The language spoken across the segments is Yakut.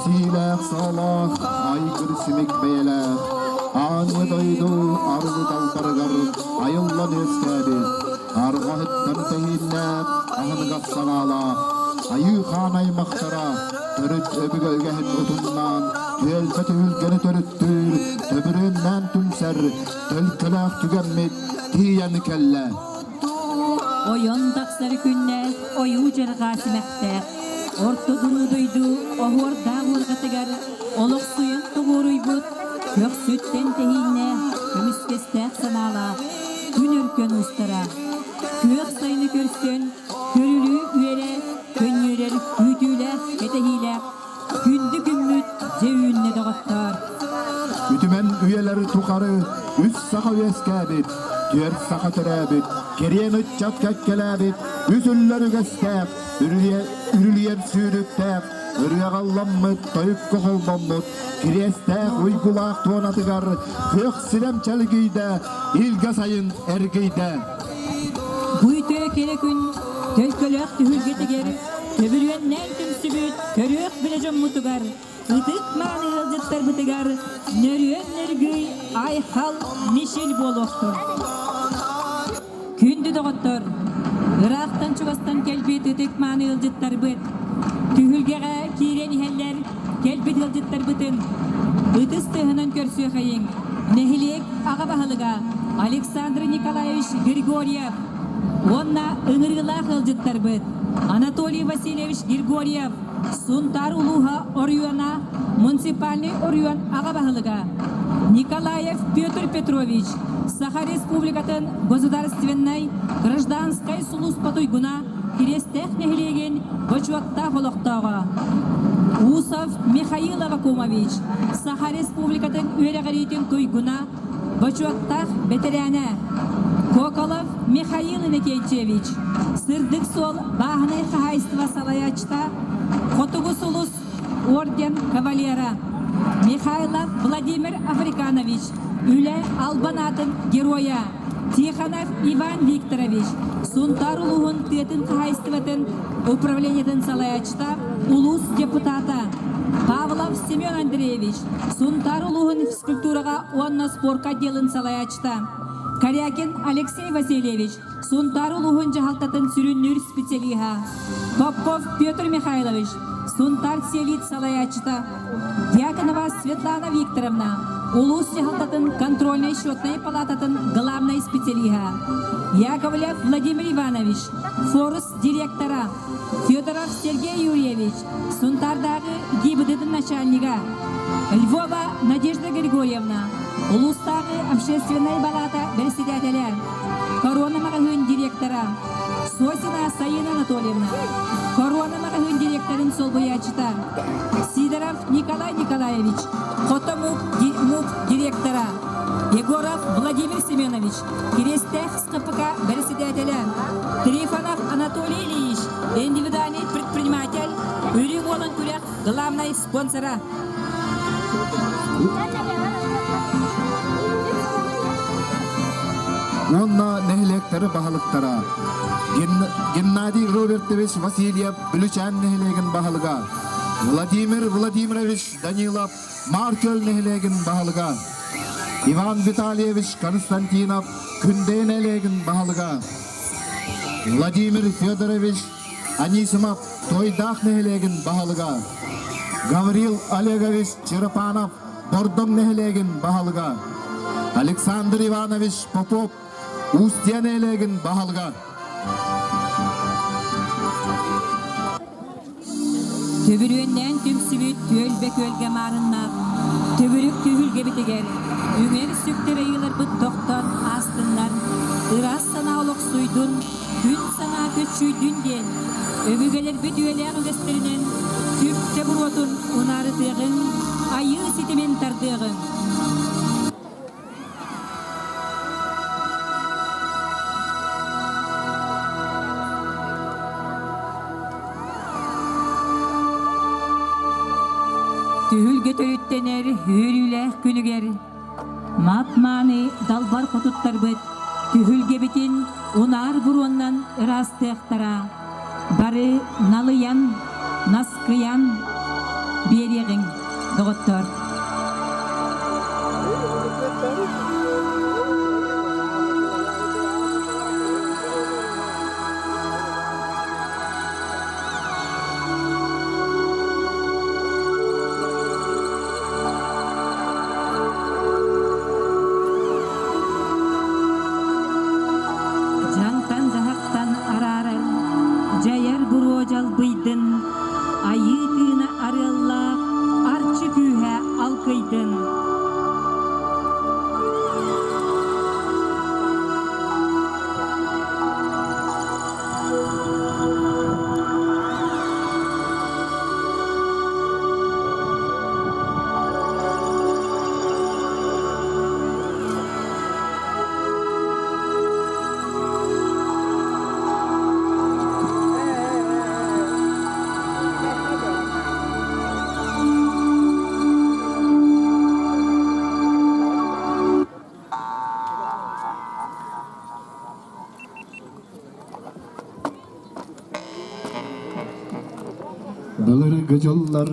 Сиилээх-саалаах, айгыр симик бэйэлээх, ааны дойду арылы далбарыгар айыллан үөскээбит, арҕаһыттан тэһииннээх, аһыныгас санаалаах, айыы хаан аймахтара төрүт өбүгэ үгэһин утумнаан, түөлбэ түһүлгэни төрүттүүр, төбүрүөннээн түмсэр, төлкөлөөх түгэммит тиийэн кэллэ. Ойон тахсар күннээх, ойуу дьарҕаа симэхтээх, орто дуруу дойду оһуордаах уорҕатыгар олохсуйан тоҕуоруйбут, көхсүттэн тэһииннээх, көмүскэстээх санаалаах күн өркөн уустара, күөх сайыны көрсөн, көрүлүү үөрэ, көнньүөрэр күүтүүлээх, кэтэһиилээх күндү күммүт дьэ үүннэ доҕоттоор! Үтүмэн үйэлэр тухары үс саха үөскээбит, түөрт саха төрөөбүт, кэриэн ыччат кэккэлээбит, үс үллэр үгэстээх, үрүлүйэр сүүрүктээх, ырыаҕалламмыт, тойукка холбоммут, кириэстээх уйгулаах туонатыгар күөх сирэм чэлгийдэ, илгэ сайын эргийдэ. Бу үтүө кэрэ күн төлкөлөөх түһүлгэтигэр төбүрүөннээн түмсүбүт көрүөх билэ дьоммутугар, ытык мааны ыалдьыттарбытыгар нөрүөн нөргүй айхал мишель буолуохтун. Күндү доҕоттор, ыраахтан чугастан кэлбит ытык мааны ыалдьыттарбыт, түһүлгэҕэ киирэн иһэллэр кэлбит ыалдьыттарбытын ытыс тыаһынан көрсүөхэйиҥ нэһилиэк аҕа баһылыга Александр Николаевич Григорьев уонна ыҥырыылаах ыалдьыттарбыт Анатолий Васильевич Григорьев, Сунтаар улууһа оройуона муниципальнай оройуон аҕа баһылыга Николаев Петр Петрович, Саха Республикатын государственнай гражданскай сулууспа туйгуна Кириэстээх нэһилиэгин бочуоттаах олохтооҕо Усов Михаил Авакумович, Саха Республикатын үөрэҕириитин туйгуна, бочуоттаах бэтэрээнэ Коколов Михаил Иннокентьевич, Сырдык суол бааһынай хаһаайыстыба салайааччыта, Хотугу сулус орден кавалера Михайлов Владимир Африканович, Үлэ албан аатын геройа Тихонов Иван Викторович, Сунтаар улууһун тыатын хаһаайыстыбатын управлениетын салайааччыта, улуус депутата Павлов Семен Андреевич, Сунтаар улууһун физкультураҕа уонна спорка отделын салайааччыта Корякин Алексей Васильевич, Сунтаар улууһун дьаһалтатын сүрүннүүр специалиһа Попов Петр Михайлович, Сунтаар селит салайааччыта Дьяконова Светлана Викторовна, улуус дьаһалтатын контрольнай счетнай палататын главнай специалиһа Яковлев Владимир Иванович, Форус директора Федоров Сергей Юрьевич, Сунтаардааҕы ГИБДД начальнига Львова Надежда Григорьевна, улуустааҕы общественнай балаата бэрэссэдээтэлэ, Корона маҕаһыын директора Сосина Саина Анатольевна, Корона маҕаһыын директорын солбуйааччыта Сидоров Николай Николаевич, Хото МУП директора Егоров Владимир Семенович, Кириэстээх СКПК бэрэссэдээтэлэ Трифонов Анатолий Ильич, индивидуальный предприниматель, Үрүҥ Уолан күрэх главнай спонсора. Уонна нэһилиэктэри баһылыктара Геннадий Робертович Васильев Бүлүчээн нэһилиэгин баһылыга, Владимир Владимирович Данилов Маар-Күөл нэһилиэгин баһылыга, Иван Витальевич Константинов Күндэй нэһилиэгин баһылыга, Владимир Федорович Анисимов Тойдаах нэһилиэгин баһылыга, Гаврил Олегович Черепанов Бордоҥ нэһилиэгин баһылыга, Александр Иванович Попов Устья нэһилиэгин баһылыга. Төбүрүөннээн түмсүбүт түөлбэ күөлгэ маарыннаах төгүрүк түһүлгэбитигэр үҥэр сүктэр айыыларбыт тохтон аастыннар, ыраас санаа олохсуйдун, күн санаа көччүйдүн диэн өбүгэлэрбит үйэлээх үгэстэринэн түптэ буруотун унаарытыаҕыҥ, айыы ситимин тардыаҕыҥ. Түһүлгэ төрүттэнэр үөрүүлээх күнүгэр мап-мааны далбар хотуттарбыт түһүлгэбитин унаар буруоннан ыраастыахтара, бары налыйан, наскыйан биэриэҕиҥ. Былыргы дьыллар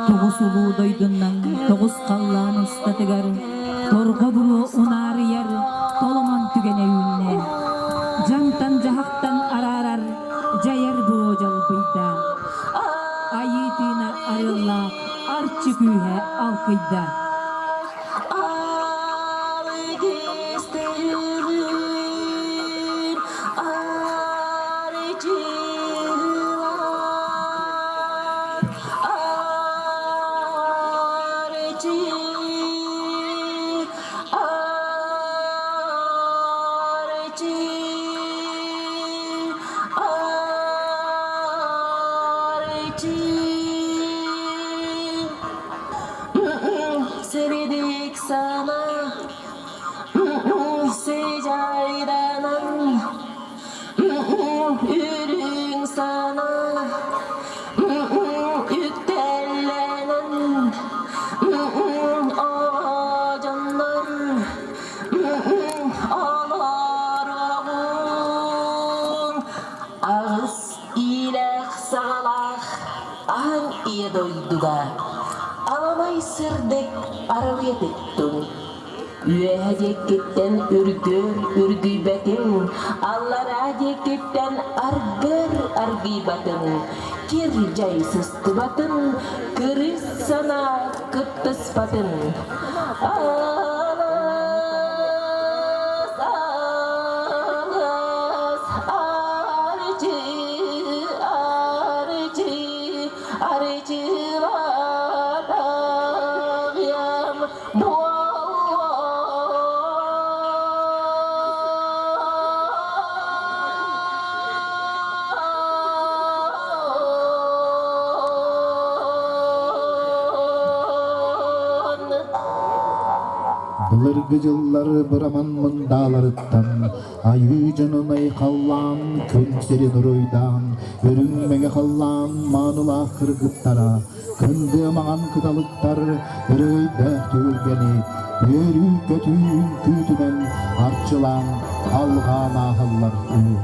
Тоҕус улуу дойдунан тоҕус халлаан устатыгар торҕо буруо унаарыйар толомон түгэнэ үүннэ. Дьаҥтан-дьаһахтан араарар дьайар буруо дьалбыйда. Айыы тыына арыаллаах арчы күүһэ алкыйда. Сиридик сана сыдьайданан үрүҥ сана үктэллэнэн оҕо дьоннор олороҕуҥ аҕыс иилээх саҕалаах аан ийэ дойдуга аламай сырдык аралыйа тыктын Үөһэ диэкиттэн үргүөр үргүйбэтин, аллараа диэкиттэн аргыар аргыйбатын, кир-дьай сыстыбатын, кырыс санаа кыттыспатын. Алаас, алаас, арчы, арчы, арчылатаҕыам Былыргы дьыллар быраман мындааларыттан айыы дьонун айхаллаан, күн сирин уруйдаан, үрүҥ мэҥэ халлаан маанылаах кыргыттара Кындыа маҥан кыталыктар өрөгөйдөөх түһүлгэни үөрүү-көтүү үҥкүүтүнэн арчылаан алҕаан ааһаллар үһү.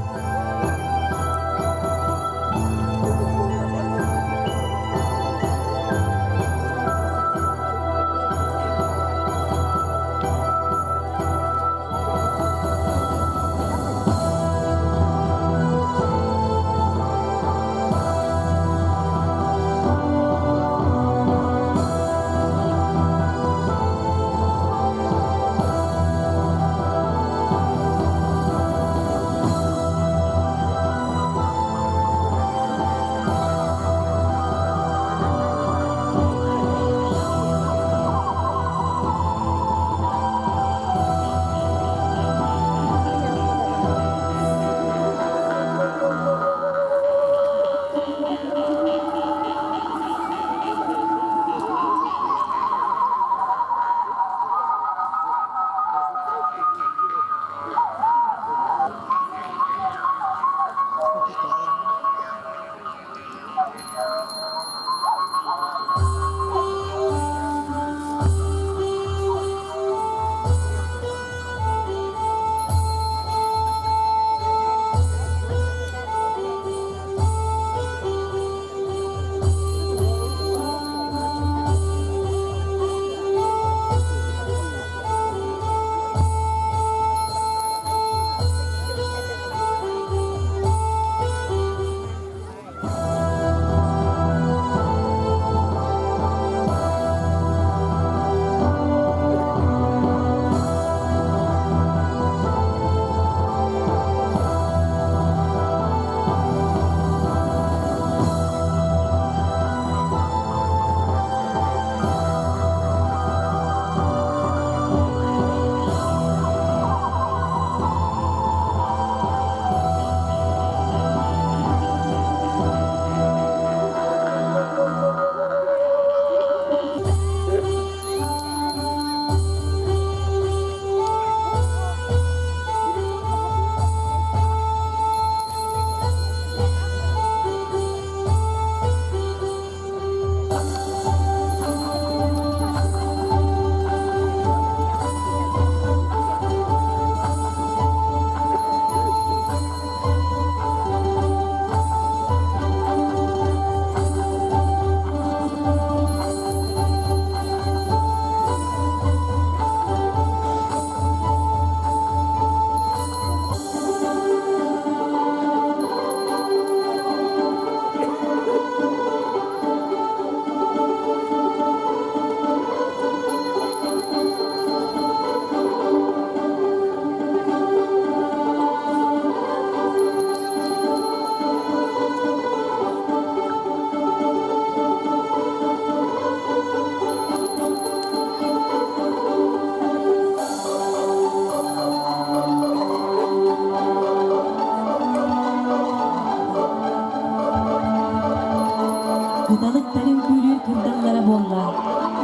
Кыталыктарын күүлүүр кырдаллара буолла.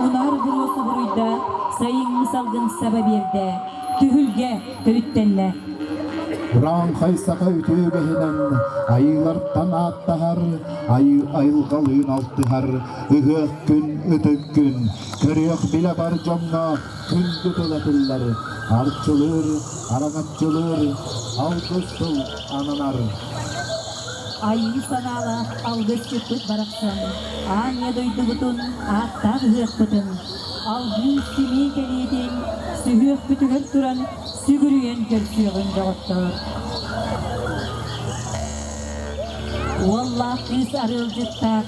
Унаар буруо субуруйда, сайыҥҥы салгын саба биэрдэ, түһүлгэ төрүттэннэ. Урааҥхай саха үтүө үгэһинэн айыылартан ааттаһар, айыы айылҕалыын алтыһар, ыһыах күн, ытык күн, көрүөх билэ бар дьоҥҥо күндү тыл этиллэр, арчылыыр, араҥаччылыыр, алгыс тыл ананар. Айыы санаалаах алгысчыппыт барахсан аан ийэ дойдубутун ааттаах ыһыахпытын, алгыы симии кэлиитин сүһүөхпүтүгэр туран сүгүрүйэн көрсүөҕүҥ доҕоттоор. Уоллаах кыыс арыалдьыттаах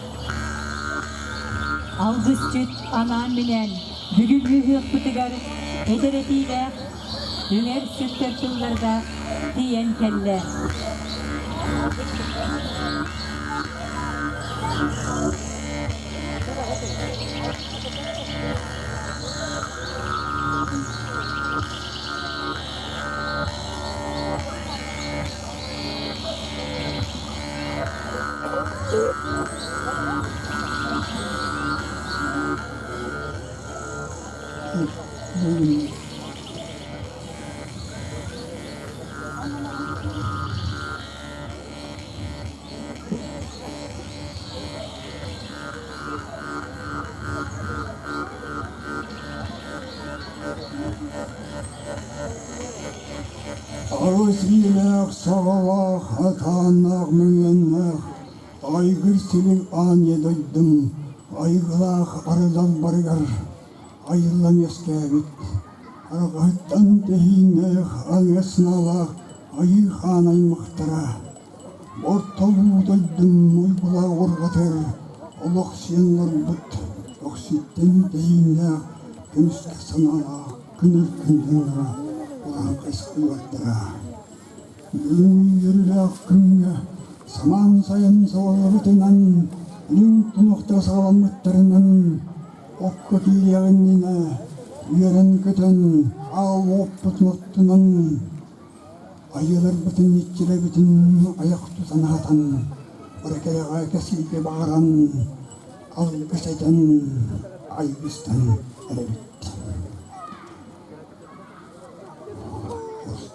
алгысчыт анаан-минээн бүгүҥҥү ыһыахпытыгар эдэр этиилээх үҥэр сүктэр тылларга тиийэн кэллэ. Аҕыс иилээх, саҕалаах, атааннаах, мөҥүөннээх, айгыр силик аанньа дойдум айгылаах арыдалбарыгар айыллан үөскээбит, арҕаһыттан тэһииннээх аҥыас санаалаах айыы хаан аймахтара Ортолуу дойдум уйгулаах уорҕатыгар олох сиэн олорбут охситтэн тэһииннээх көмүскэ санаалаах күнүр күндүллара урааҥхай сыллардара. Бүгүн үөрүүлээх күҥҥэ самаан сайын саҕалабытынан, үрүҥ тунахтар саҕаламмыттарынан окко киириэх иннинэ үөрэн-көтөн аал уоппутун оттунан Айыыларбытын, иччилэрбитин айах тутан аһатан, бары кэрэҕэ кэскилгэ баҕаран, алгыс этэн, айгыстан эрэбит.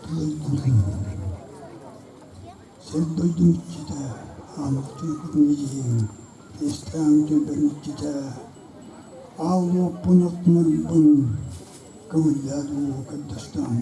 Орто сир дойдун иччитэ, аамахтын кутун идьиэҥ, иэстээн түөлбэм иччитэ, аал уоппун оттунарбын көҥүллээ дуу көрдөстөөн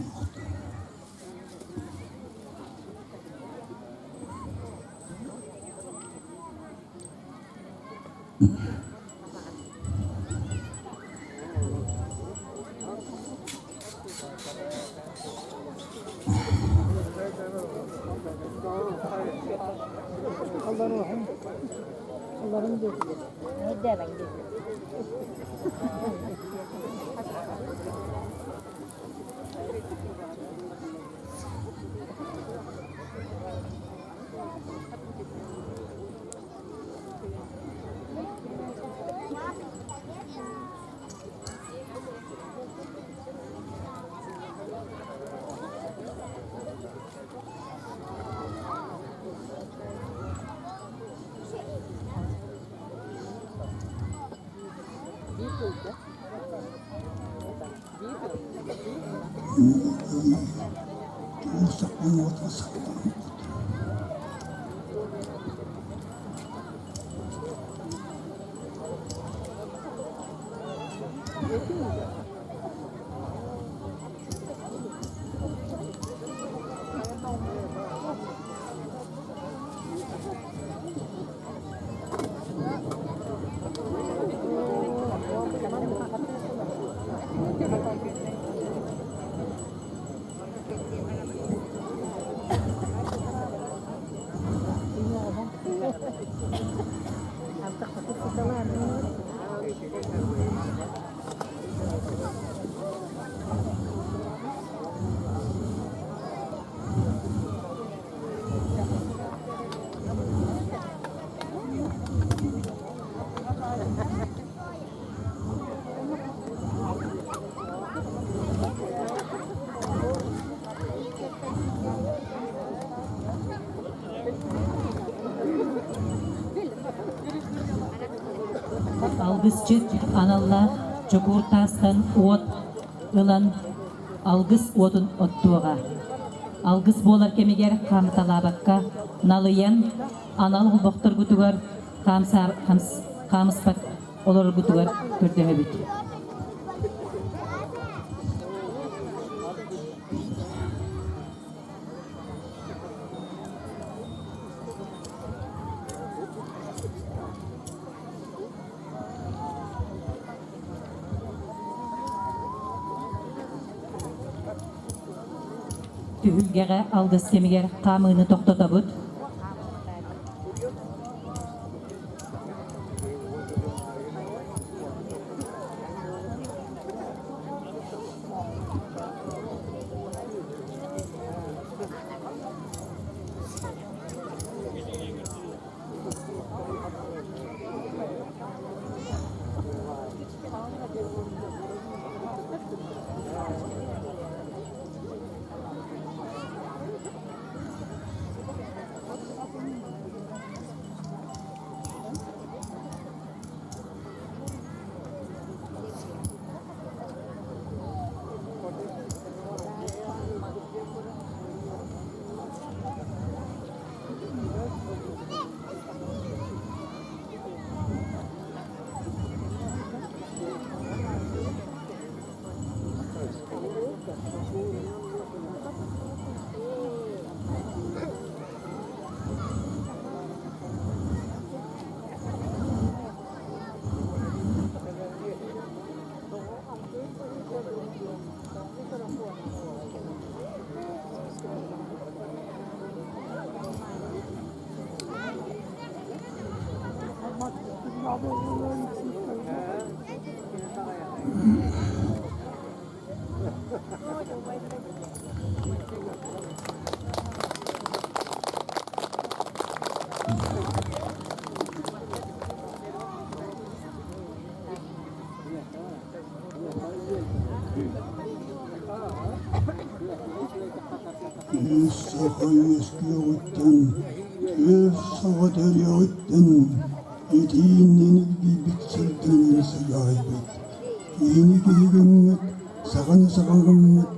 Алгысчыт аналлаах чокуур таастан уот ылан алгыс уотун оттуоҕа. Алгыс буолар кэмигэр хаамыталаабакка налыйан анал олбохторгутугар хаамыспат олороргутугар көрдөһөбүт. Түһүлгэҕэ алгыс кэмигэр хаамыыны тохтотобут. Үс саха үөскүөҕүттэн, үс саха төрүөҕүттэн итииннэн илгийбит сырдыгынан сыдьаайбыт, киһини киһи гыммыт, саханы саха гыммыт,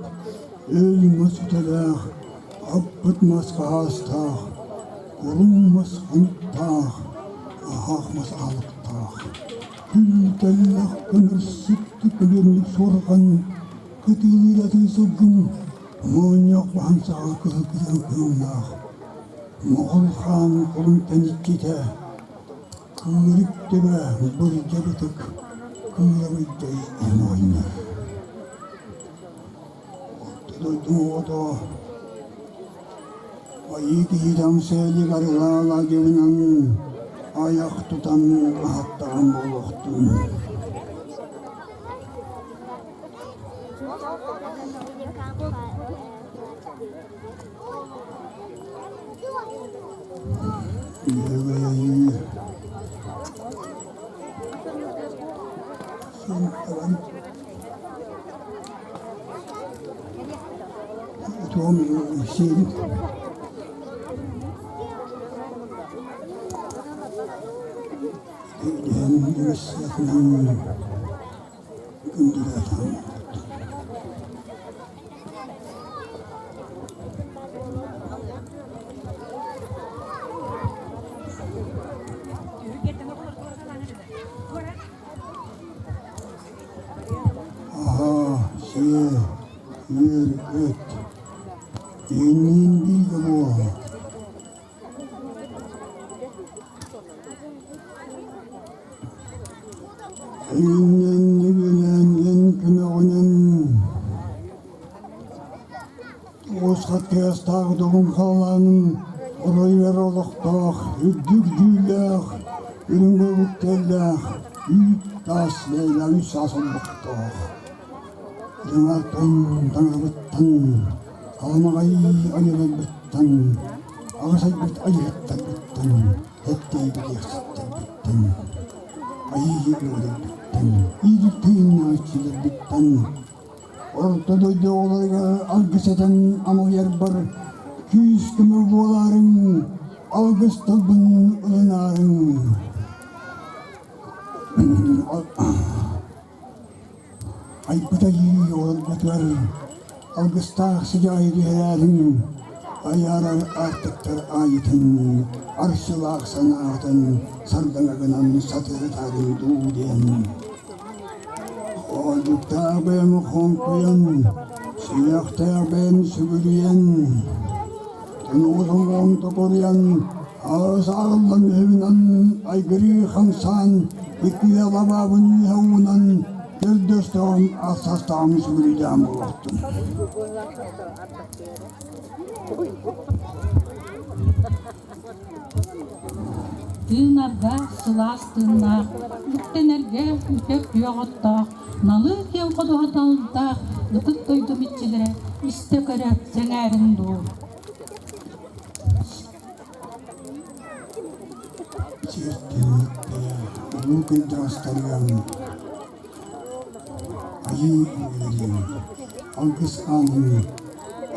өл мас үтэлээх, аппыт мас хаһаастаах, кулун мас хонуктаах, аһаах мас аалыктаах. Күлтэллэх көмөрсүктүк өлүөннүк суорҕан, кытыылыыр сылгын, моонньоох баһан саҕа кыһыл кыһыл кыыллаах, Моҕол хаан холун тэниччитэ, кыырык төбө бырдьа бытык, кыырабыйдай эн оҕонньор. Орто дойду оҕото Айыы киһитэ амсыалык арыгылаалаадьыбынан айах тутан аһаттаҕым буолуохтун. Үөгэй айыы Син Туом сиэн Диэн үгэс күндүлээтим. Аһаа, сиэ, үөр-көт, инниин бииргэ буол. Иннин эн көмөҕүнэн Уосхат тыастаах долун халлаанын оройугар олохтоох үрдүк дьүүллээх үрүҥ өлүктэллээх үүт таас бэйэлээх үс саас олбохтоох Дьаҥартан таҥарабыттан аламаҕай айыларбыттан аҕыс айбыт айыһыттарбыттан эттэйбит айыы ыарыйбыттан иирик тыыннааччыларбыттан Орто дойду оҕолоругар алгыс этэн амалыйарбар күүс-көмө буолаарыҥ, алгыс тылбын ылынаарыҥ. Айбыт айыы уолбутугар алгыстаах сыдьаайы түһэрээриҥ, айаарар аартыктар аайытын, арчылаах санаатын сардаҥа гынан сатыытаарыҥ дуу диэн. Хоолдьуктаах бэйэм хоҥкуйан, сүһүөхтээх бэйэм сүгүрүйэн, тунуутун токуруйан, аҕыс аҕыллан үһүбүнэн айгырыы хамсаан, иккигэ лабаабын үөһэ уунан, көрдөстөҕүм астастаҕым сүгүрүйдээн буолуохтун. Тыынарга сылаас тыыннаах, үктэнэргэ үтө күөх оттоох, налыы киэҥ ходуһа талдаах ытык дойдум иччилэрэ истэ-көрө сэҥээрин дуу. Сиэртэн улуу кырдьаҕастарыгар Айыы үөрэрин, алгыс аанын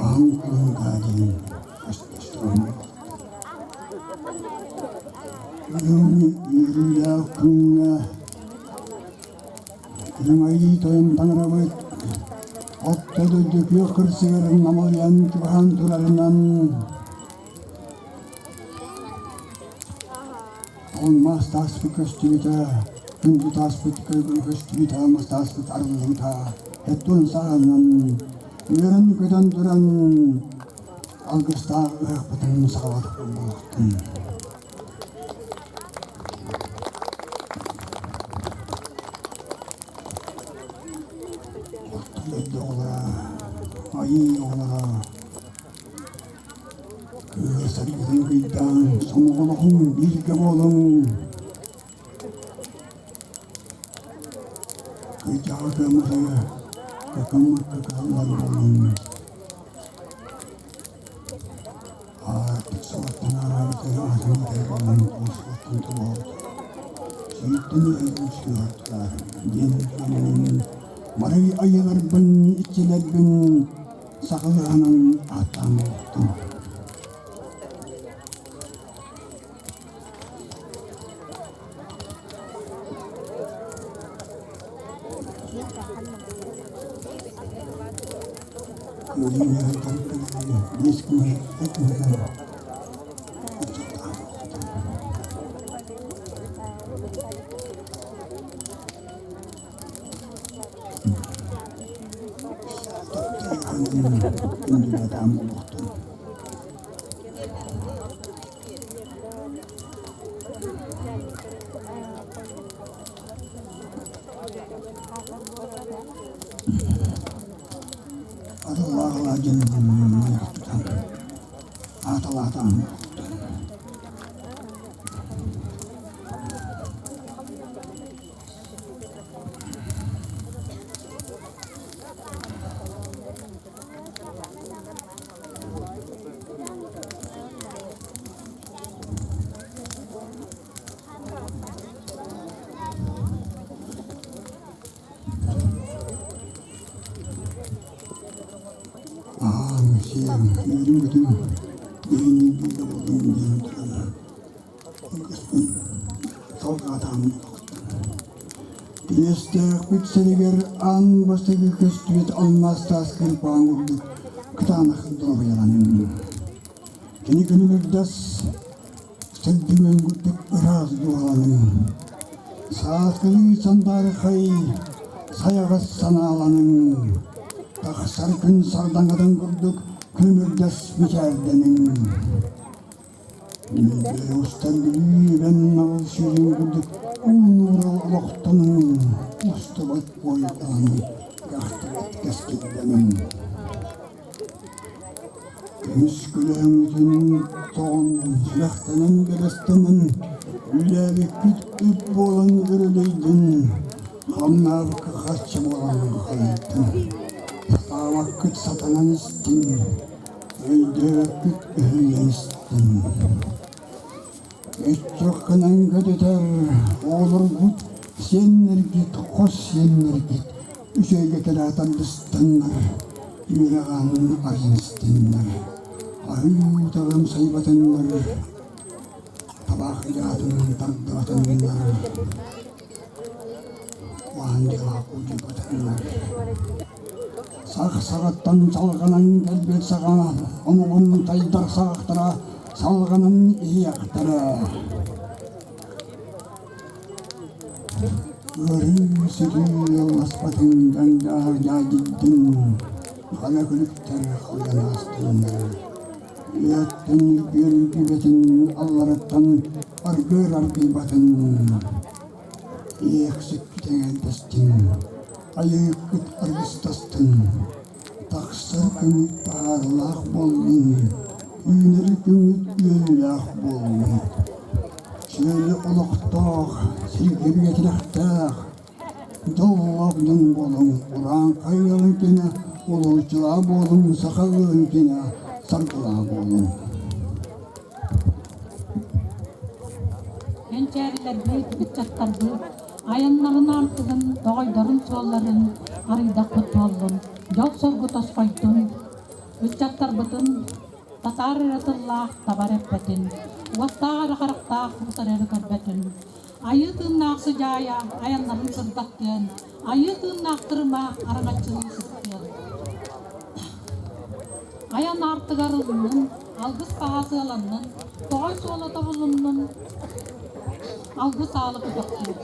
аһаҥ кулуҥгаа диэн Бүгүҥҥү үөрүүлээх күҥҥэ Үрүҥ Айыы Тойон Таҥарабыт Орто дойду күөх кырсыгар намылыйан чугаһаан турарынан Алмаас тааспыт көстүбүтэ, күндү тааспыт көстүбүтэ, алмаас тааспыт арыллыбыта, эттуон саҕанан, үөрэн-көтөн туран алгыстаах ыһыахпытын саҕалатар буолуохтун. Орто дойду оҕолоро, айыы оҕолоро Кыыһы саргытын кыйдаан, сомоҕолоһуҥ, бииргэ буолуҥ. Кыйдьаҕа кыамматы, кыкыммыкка кыһаллар буолуҥ. Аартык суоттан аараабыты аатын буолан туос суоттан тулуобут. Сүүртэн өйгүн сүһүртүлэр диэн аманын Марый айыларбын, иччилэрбин сахалыһанан ааттаан буолуохтун. Кыайыы биэс күн Аталаах дьон ааталаатаан Аан сиэм үөрүм-көтүм иһин бииргэ буоллун диэн туран Кириэстээхпит сиригэр аан бастакы көстүбүт алмаас таас кырпаан курдук кытаанах доруобуйаланным. Кини күнүмүрдэс сырдыгын курдук ыраас дууһаланыҥ. Сааскылыы сандаархай сайаҕас санааланыҥ. Тахсар күн сардаҥатын курдук күнүмүрдэс мичээрдэниҥ. Устан Бүлүү наҕыл сүүрүн курдук ууннуура олохтонун устубат буойдаан кэхтибэт кэскилдэнин. Көмүс күлэһиҥҥитин тоҕон сүрэхтэнэн бэлэстэнэн үлээбиккит үп буолан өрөлөйдүн, хамнаабыкка харчы буолан хайдын. Сатаабаккыт сатанан истиҥ, Өйдөөбөппүт өһүллэн истин. Өттөххүнэн көтүтэр оҕолоргут сиэннэргит, хос сиэннэргит үчүгэйгэ кэлэ тардыстаннар, үөрэх аанын арыйан истиннэр, аһыы утаҕын сайбатыннар, табаах ыйаатын тардыбатыннар. саҕаттан салҕанан кэлбит саҕа омугун сайдар саҕахтара салҕанан иһиэхтэрэ. Ыарыы-сүтүү ыалласпатын дьаҥ-дьаһах дьаадьыйдын, хара күлүктэр халыйан аастыннар. Үйэттэн үргүөр үргүбэтин, аллараттан аргыар аргыйбатын. Иэхсиккит эҥэрдэстин, айыыккыт аргыстастын, тахсар күҥҥүт таһаарыылаах буоллун, үүнэр күҥҥүт үөрүүлээх буоллун. Чөл олохтоох, сиргэ бигэ тирэхтээх, дьоллоох дьон буолуҥ, урааҥхай ыалын кинэ, улууччулаах буолуҥ, саха ыалын кинэ, саргылаах буолуҥ. Кэнчээрилэрбит, ыччаттарбыт айаннарын аартыгын, тоҕойдорун суолларын арыйдахпыт буоллун, дьол-соргу тосхойдун, ыччаттарбытын татаар эрэ тыллаах табар эппэтин, уоттаах эрэ харахтаах утары эрэ көрбөтүн, айыы тыыннаах сыдьаайа айаннарын сырдаттыан, айыы тыыннаах тырыма араҥаччылыы сыттыан. Айан аартыгар ылыннын, алгыс баҕа сыаланнын, тоҕой суола тобулуннун, алгыс аалы көтөхтүн.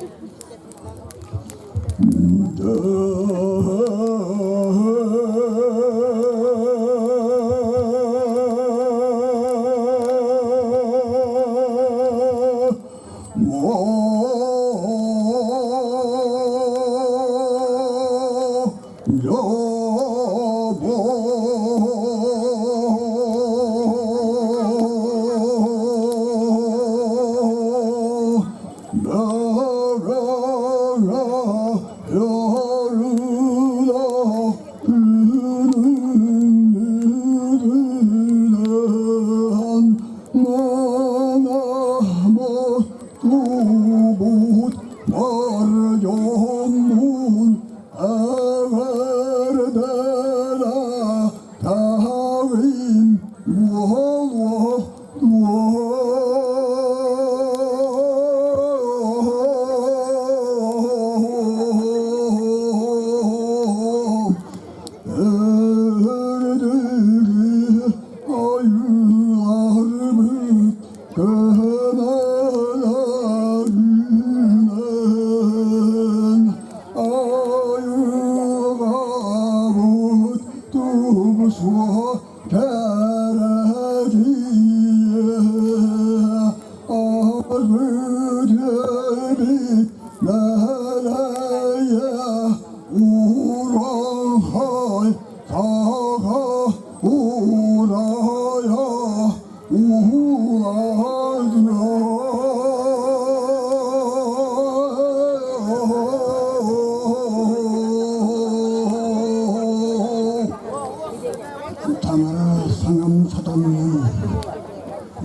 Таҥара саҥам сатаннын,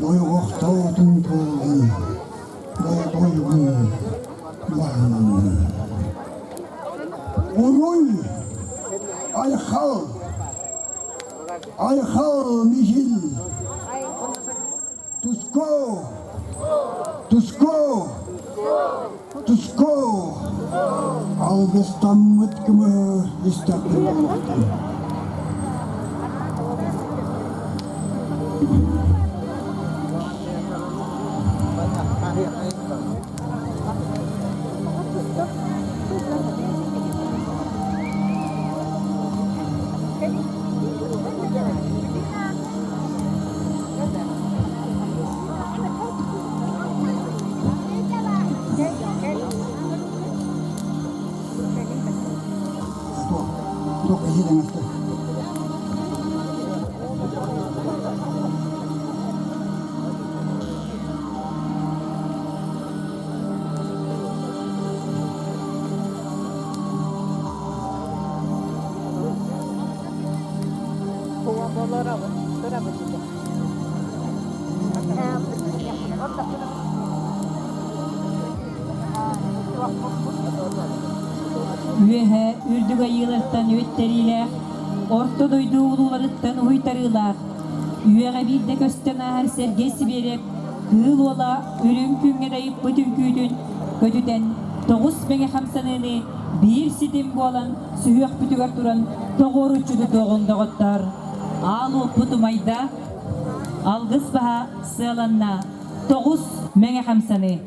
дойҕохтоотун туоллун, долгуйгун баһыннын. Уруй! Айхал! Айхал Михил! Туско! Туско! Туско! Алгыстаммыт кымыһы истэхпин буолуохтун. Туох иһиэн Үөһэ үрдүк айыылартан үөттэриилээх, орто дойду улууларыттан уһуйтарыылаах, үөҕэ биирдэ көстөн ааһар Сергей Сибиэрэп кыыл уола үрүҥ күҥҥэ дайыппыт үҥкүүтүн көтүтэн. Тоҕус мэҥэ хамсаныыны биир ситим буолан сүһүөхпүтүгэр туран тоҕуоруччу тутуоҕуҥ доҕоттоор. Аал уоппут умайда, алгыс баһа сыаланна. Тоҕус мэҥэ хамсаныы.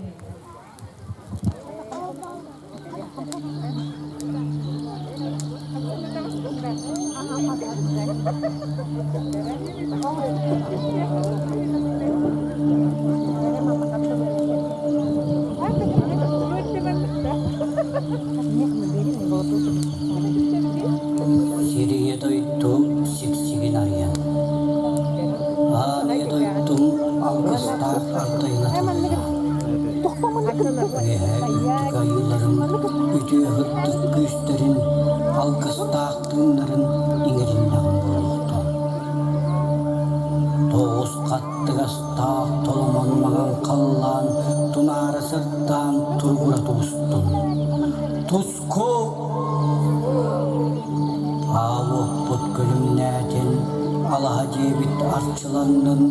Сирийэ дойду сиксигин арыйан, Аан ийэ дойдум алгыстаах ардайына тыллаах. Үөһээ үрдүк айыыларын үтүө сырдык күүстэрин алгыстаах тыыннарын иҥэриннэҕим буолуохтун. Тоҕус хаттыгастаах толомон маҥан халлаан тунаара сырдаан туругура тубустун. Туску! Аал уоппут күлүмнээтин, алаһа дьиэбит арчыланнын,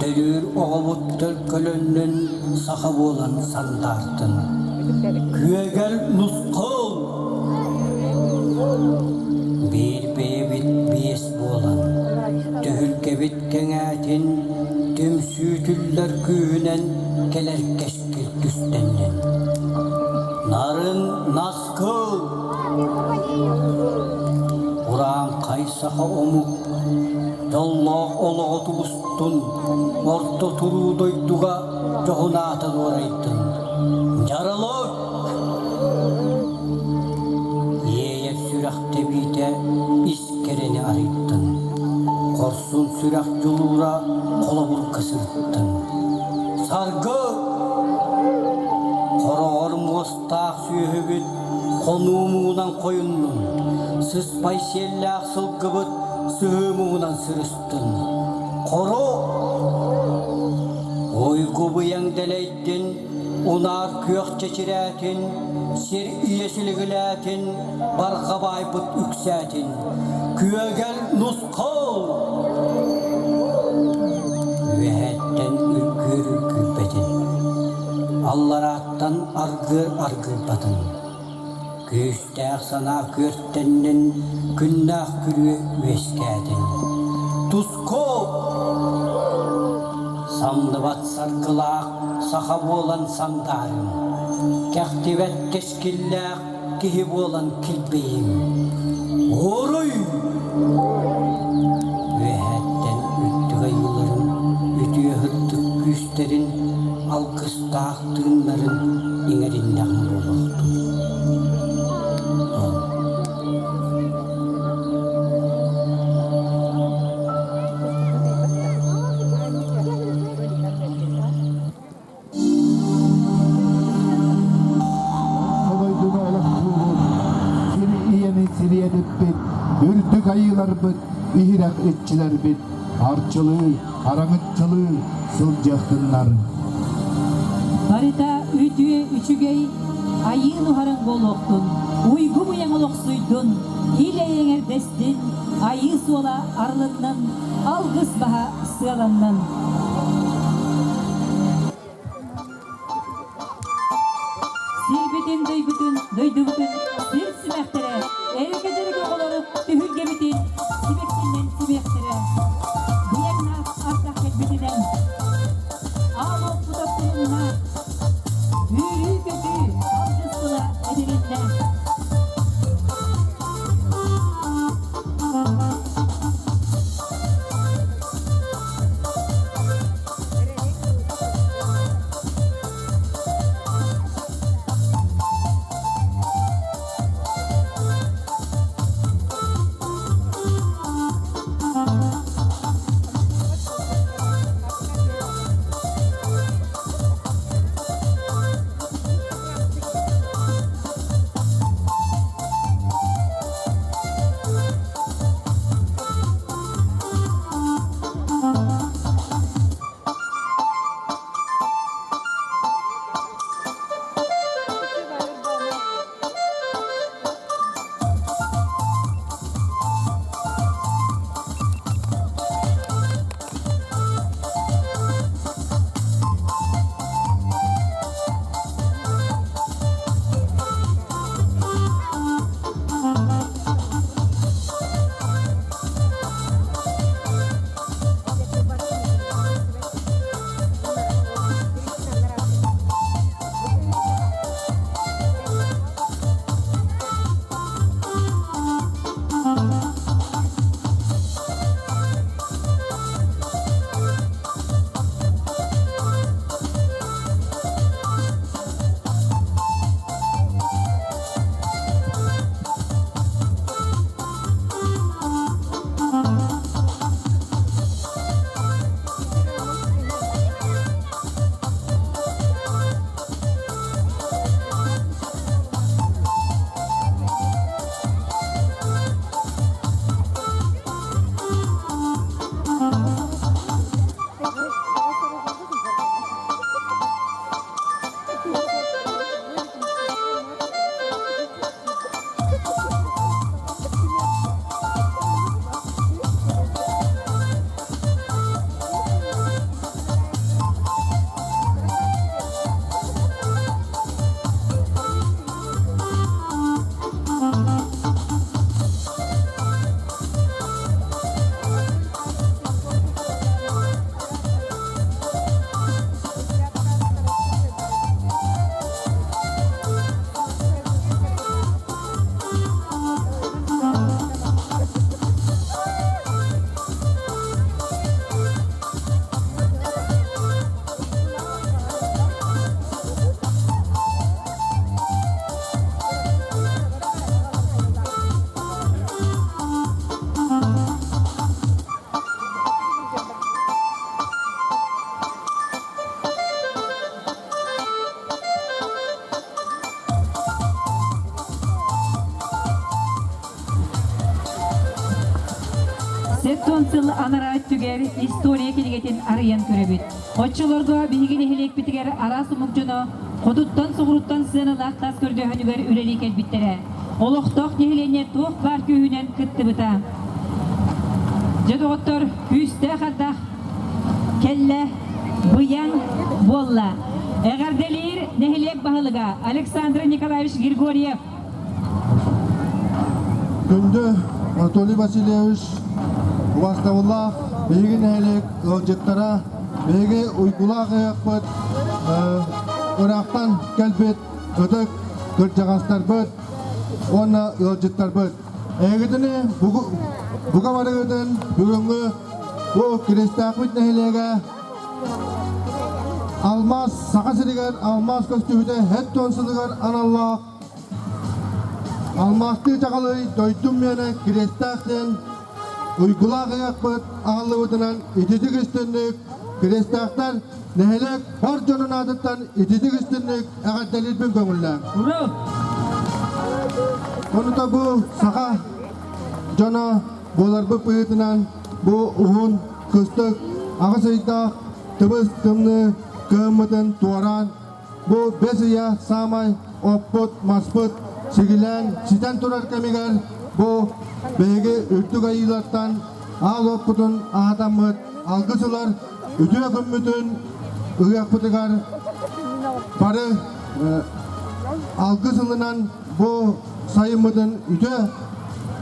төрүүр оҕобут төлкөлөннүн, саха буолан сандаартын. Күөгэл нусхал! Биир бэйэбит биэс буолан, түһүлгэбит кэҥээтин, түмсүүтүллэр күүһүнэн кэлэр кэскил түстэннин. Нарын наскыл! Урааҥхай саха омук дьоллоох олоҕо тубустун, орто туруу дойдуга дьоһун аата дуорайдын. Дьаралык! Иэйэр сүрэх тэбиитэ ис кэрэни арыйдын, хорсун сүрэх дьулуура холобурга сырыттын. Саргы! Хороҕор муостаах сүөһүбүт хонуу муҥунан хойуннун, сыспай сиэллээх сылгыбыт сыһыы муҥунан сырыстын. Хоро! Уйгу быйаҥ дэлэйдин, унаар күөх чэчирээтин, сир ийэ силигилээтин, барҕа баайбыт үксээтин. Күөгэл нусхал! Үөһэттэн үргүөр үргүйбэтин, алларааттан аргыар аргыйбатын. Күүстээх санаа күөртэннин, күннээх күрүө үөскээтин. Туску! Самныбат саргылаах саха буолан сандаарыҥ, кэхтибэт кэскиллээх киһи буолан килбэйиҥ. Уруй! Үөһэттэн үрдүк айыыларын, үтүө сырдык күүстэрин алгыстаах тыыннарын иҥэриннэҕим буолуохтун. Орто дойдуга олохтуубут, сир ийэни сириэдиппит, үрдүк айыыларбыт, иһирэх иччилэрбит арчылыы, араҥыччылыы сылдьыахтыннар. Барыта үтүө үчүгэй айыы нуһараҥ буолуохтун, уйгу быйаҥ олохсуйдун, ил эйэҥэрдэстин, айыы суола арылыннын, алгыс баһа сыаланнын. Сирбитин, дойбутун, дойдубутун сир симэхтэрэ, эргэ-дьэргэ оҕолору түһүлгэбитин сибэккинэн симиэхтэрэ. Быйаҥнаах ардах кэлбитинэн, аал уоппут оттулунна, үөрүү-көтүү алгыс тыла этилиннэ. Сеттон сыл анараа өттүгэр история кинигэтин арыйан көрөбүт. Оччолорго биһиги нэһилиэкпитигэр араас омук дьоно хотуттан-соҕуруттан сыаналаах таас көрдөөһүнүгэр үлэлии кэлбиттэрэ. Олохтоох нэһилиэнньэ туох баар күүһүнэн кыттыбыта. Дьэ доҕоттор, күүстээх ардах кэллэ, быйаҥ буолла. Эҕэрдэлиир нэһилиэк баһылыга Александр Николаевич Григорьев. Күндү Анатолий Васильевич, убастабыллаах биһиги нэһилиэк ыалдьыттара, биһиги уйгулаах ыһыахпыт ыраахтан кэлбит ытык кырдьаҕастарбыт уонна ыалдьыттарбыт. Эһигитини бука барыгытын бүгүҥҥү бу Киристээхпит нэһилиэгэ Алмаас Саха сиригэр алмаас көстүүтэ һэт сылыгар аналлаах Алмаастыы чаҕылый дойдум миэнэ Кириэстээх диэн уйгулаах ыһыахпыт аһыллыбытынан ититик истинник Кириэстээхтэр нэһилиэк бар дьонун аатыттан ититик истинник эҕэрдэлиирбин көҥүллээҥ. Ура! Онута бу саха дьоно буоларбыт быһыытынан бу уһун кыстык аҕыс ыйдаах тыбыс тымныы кыһыммытын туораан Бу бэс ыйа саамай оппут, маспыт сигилээн ситэн турар кэмигэр бу биһиги үрдүк айыылартан аал оппутун аһатаммыт алгыс ылар үтүө күммүтүн ыһыахпытыгар бары алгыс ылынан бу сайыммытын үтүө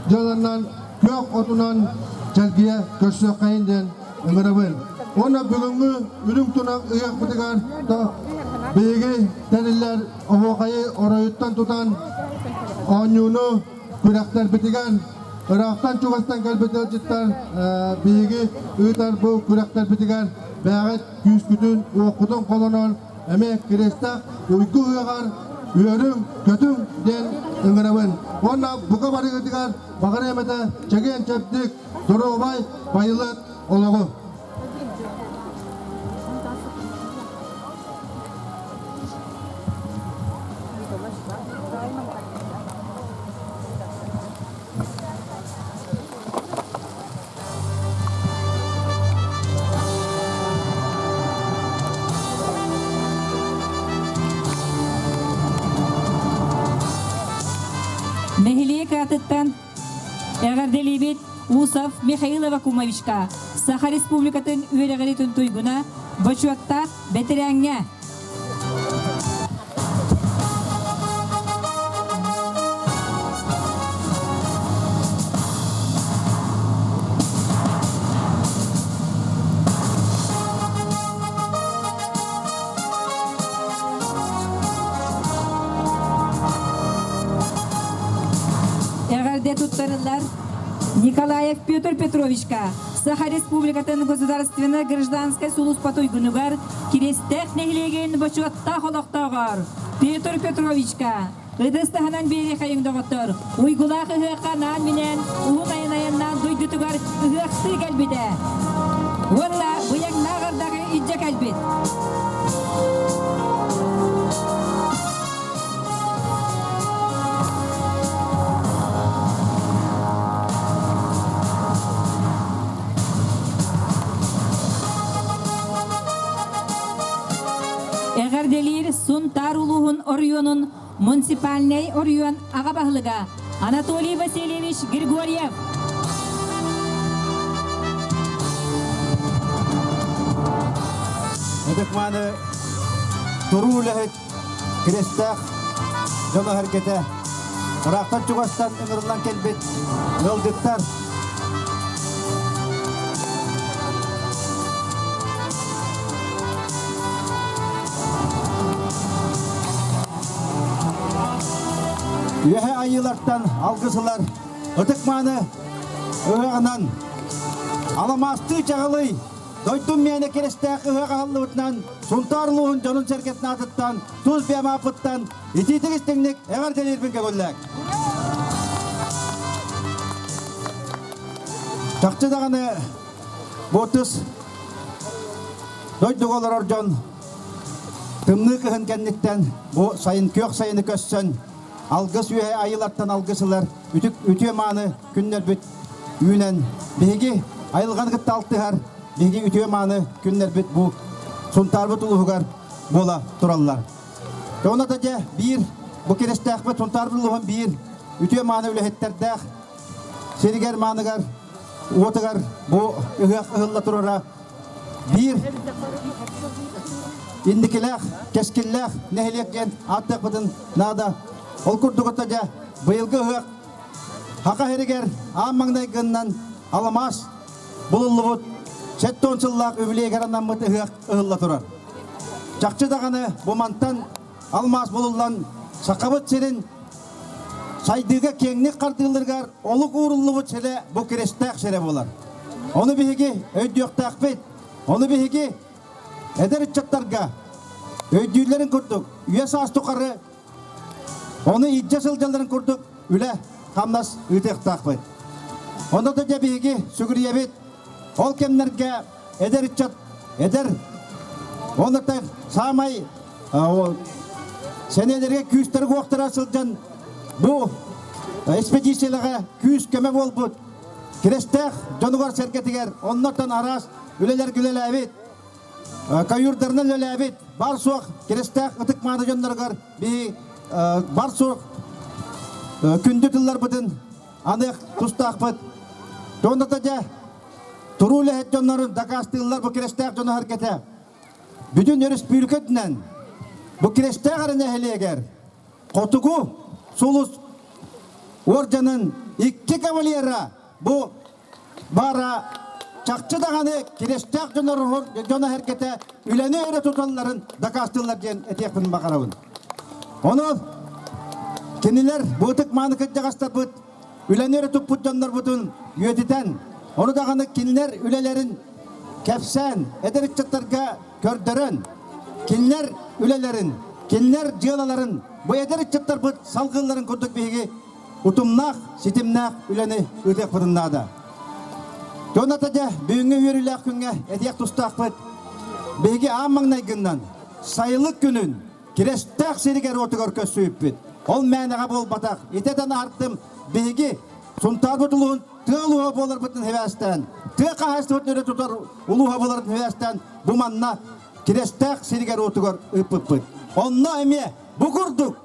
дьыаланан күөх отунан чэлгийэ көрсүөххэйин диэн ыҥырабын. Уонна бүгүҥҥү үрүҥ тунах ыһыахпытыгар биһиги тэриллэр оһуохайы оройуттан тутан оонньууну күрэхтэрбитигэр ыраахтан чугастан кэлбит ыалдьыттар биһиги ыытар бу күрэхтэрбитигэр бэйэҕит күүскүтүн уоххутун холонон эмиэ Кириэстээх уйгу ыһыаҕар үөрүҥ, көтүҥ диэн ыҥырабын. Уонна бука барыгытыгар баҕарыам этэ чэгиэн-чэбдик, доруобай, байылыат олоҕу. Нэһилиэк аатыттан эҕэрдэлиибит Усов Михаил Авакумовичка, Саха Республикатын үөрэҕириитин туйгуна, бочуоттаах бэтэрээҥҥэ! Эҕэрдэ туттарыллар Николаев Петр Петровичка Саха Республикатын государственнай гражданскай сулууспа туйгунугар Кириэстээх нэһилиэгин бочуоттаах олохтооҕор Петр Петровичка ытыс таһынан биэриэхэйиҥ доҕоттор уйгулаах ыһыахха анаан-минээн уһун айан айаннаан дойдутугар ыһыахтыы кэлбитэ уонна быйаҥнаах ардаҕы илдьэ кэлбит. Эҕэрдэлиир Сунтаар улууһун оройуонун муниципальнай оройуон аҕа баһылыга Анатолий Васильевич Григорьев. Ытык-мааны туруу үлэһит Кириэстээх дьоно-сэргэтэ ыраахтан-чугастан ыҥырыллан кэлбит ыалдьыттар Үөһэ айыылартан алгыс ылар ытык-мааны ыһыаҕынан аламаастыы чаҕылый Дойдум миэнэ Кирэстээх ыһыах аһыллыбытынан Сунтаар улууһун дьонун-сэргэтин аатыттан тус бэйэм ааппыттан итиитик истиҥник эҕэрдэлиирбин көҥүллээк. Чахчы даҕаны бу тыс дойдуга олорор дьон тымныы кыһын кэнниттэн бу сайын күөх сайыны көссөн алгыс үөһэ айылартан алгыс ылар үтүк үтүө мааны күннэрбит. үүнэн биһиги айылҕаны кытта алтыһар биһиги үтүө мааны күннэрбит бу Сунтаарбыт улууһугар буола тураллар. Онно да дьэ биир бу кирэстээхпит Сунтаарбыт улууһун биир үтүө мааны үлэһиттэрдээх сиригэр мааныгар уотугар бу ыһыах ыһылла турара биир инникилээх, кэскиллээх нэһилиэк диэн ааттыахпытын наада. Ол курдук дьэ быйылгы ыһыах Хака сиригэр аан маҥнайгыннан аламаас булуллубут 70 сыллаах үбүлүөйгэр анаммыт ыһыах ыһылла турар. Чахчы даҕаны бу мантан алмаас булуллан Сахабыт сирин сайдыыга киэҥник хардыылларыгар олук ууруллубут сирэ бу Кирэстээх сирэ буолар. Ону биһиги өйдүөхтээхпит. Ону биһиги эдэр ыччаттарга өйдүүллэрин курдук үйэ саас тухары ону илдьэ сылдьалларын курдук үлэ хамнас ыытыахтаахпыт. Онно да дьэ биһиги сүгүрүйэбит. Ол кэмнэргэ эдэр ыччат, эдэр онно саамай сэнэлэргэ күүстэрэ-уохтара сылдьан бу экспедициялаҕа күүс-көмө буолбут Кирэстээх дьонугар-сэргэтигэр оннортон араас үлэлэргэ үлэлээбит, каюрдарынан үлэлээбит, бар-суох Кирэстээх ытык мааны дьонноругар биһи бар-суох күндү тылларбытын аныах тустаахпыт. Дьоннота дьэ туруу үлэһит дьоннорун дакаастыыллар бу Кирэстээх дьоно-сэргэтэ. Бүтүн өрөспүүбүлүкэтинэн бу Кирэстээх эрэ нэһилиэгэр Хотугу сулус уордьанын икки кавалера бу бара чахчы даҕаны кирэстээх дьоно эргэтэ үлэни өрө туталларын дакаастыыллар диэн этиэхпин баҕарабын. Онон кинилэр бу ытык мааны кырдьаҕастарбыт үлэни өрө туппут дьоннорбутун үйэтитэн, ону даҕаны кинилэр үлэлэрин кэпсээн, эдэр ыччаттарга көрдөрөн, кинилэр үлэлэрин, кинилэр дьыалаларын бу эдэр ыччаттарбыт салгыылларын курдук биһиги утумнаах, ситимнээх үлэни ыытыахпытын наада. Дьон ата дьэ, бүгүҥҥү үөрүүлээх күҥҥэ этиэх тустаахпыт. Биһиги аан маҥнайгыннан сайылык күнүн Кирэстээх сиригэр-уотугар көрсүбүппүт. Ол мээнэҕэ буолбатах. Итэтэн аһартым биһиги Сунтаарбыт улууһун тыа улууһа буоларбытын сибээстээн, тыа хаһаайыстыбатын өрө тутар улууһа буоларбытын сибээстээн бу манна Кирэстээх сиригэр-уотугар ыыппыппыт. Онно эмиэ бу курдук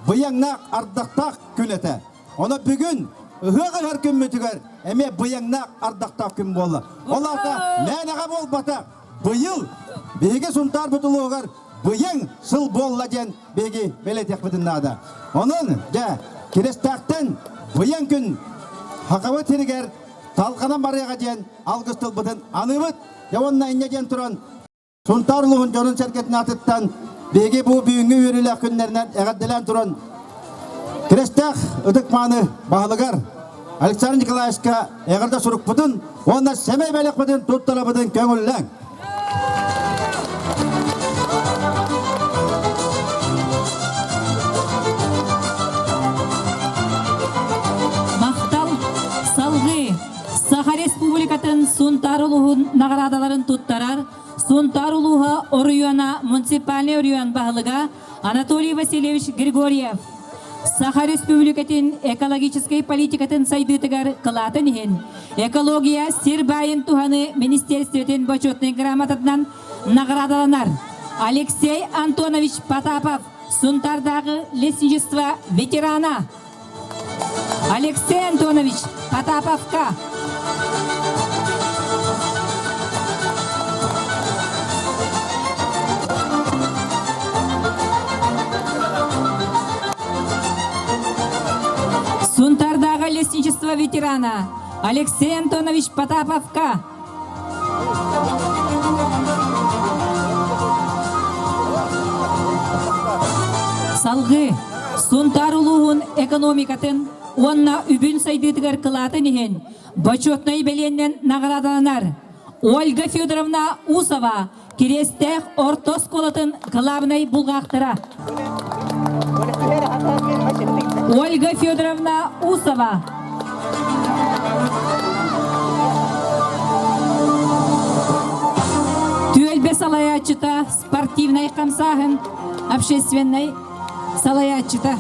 быйаҥнаах ардахтаах күн этэ. Оно бүгүн ыһыах ыһар күммүтүгэр эмиэ быйаҥнаах ардахтаах күн буолла. Ол аата мээнэҕэ буолбатах. Быйыл биһиги Сунтаарбыт улууһугар быйаҥ сыл буолла диэн биһиги бэлиэтиэхпитин наада. Онон, дьэ, Кирэстээхтэн быйаҥ күн Хахабыт сиригэр талҕанан барыаҕа диэн алгыс тылбытын аныыбыт. Дьэ уонна инньэ диэн туран Сунтаар улууһун дьонун-сэргэтин аатыттан биһиги бу бүгүҥҥү үөрүүлээх күннэринэн эҕэрдэлээн туран Кирэстээх ытык мааны баһылыгар Александр Николаевичка эҕэрдэ сурукпутун уонна сэмэй бэлэхпитин туттарабытын көҥүллээҥ. Махтал салгыы Саха Республикатын Сунтаар улууһун наҕараадаларын туттарар Сунтаар улууһа оройуона муниципальнай оройуон баһылыга Анатолий Васильевич Григорьев Саха Республикатын экологическай политикатын сайдыытыгар кылаатын иһин экология сир баайын туһаныы министерствотын бочуотунай грамотатынан наҕараадаланар Алексей Антонович Потапов Сунтардааҕы лесничество ветерана Алексей Антонович Потаповка Сунтардааҕы лесничество ветерана Алексей Антонович Потаповка Салгыы Сунтаар улууһун экономикатын уонна үбүн сайдыытыгар кылаатын иһин бочуотунай бэлиэннэн наҕараадаланар Ольга Федоровна Усова Кириэстээх орто оскуолатын кылаабынай булгаахтара. Ольга Федоровна Усова. Түөлбэ салайааччыта спортивнай хамсааһын общественнай салайааччыта.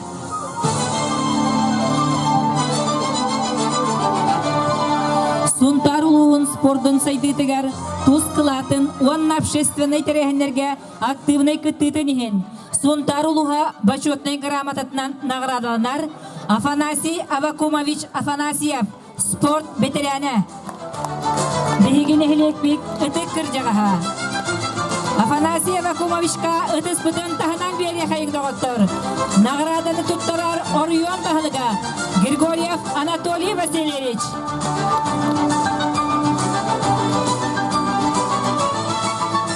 Сунтаар улууһун спордун сайдыытыгар тус кылаатын уонна общественнай тэрээһиннэргэ актыыбынай кыттыытын иһин Сунтаар улууһа бочуотунай грамотатынан наҕараадаланар Афанасий Авакумович Афанасьев, спорт бэтэрээнэ. Биһиги нэһилиэкпит ытык кырдьаҕаһа. Афанасий Авакумовичка ытыспытын таһынан биэриэхэйиҥ доҕоттор. Наҕарааданы туттарар оройуон баһылыга Григорьев Анатолий Васильевич.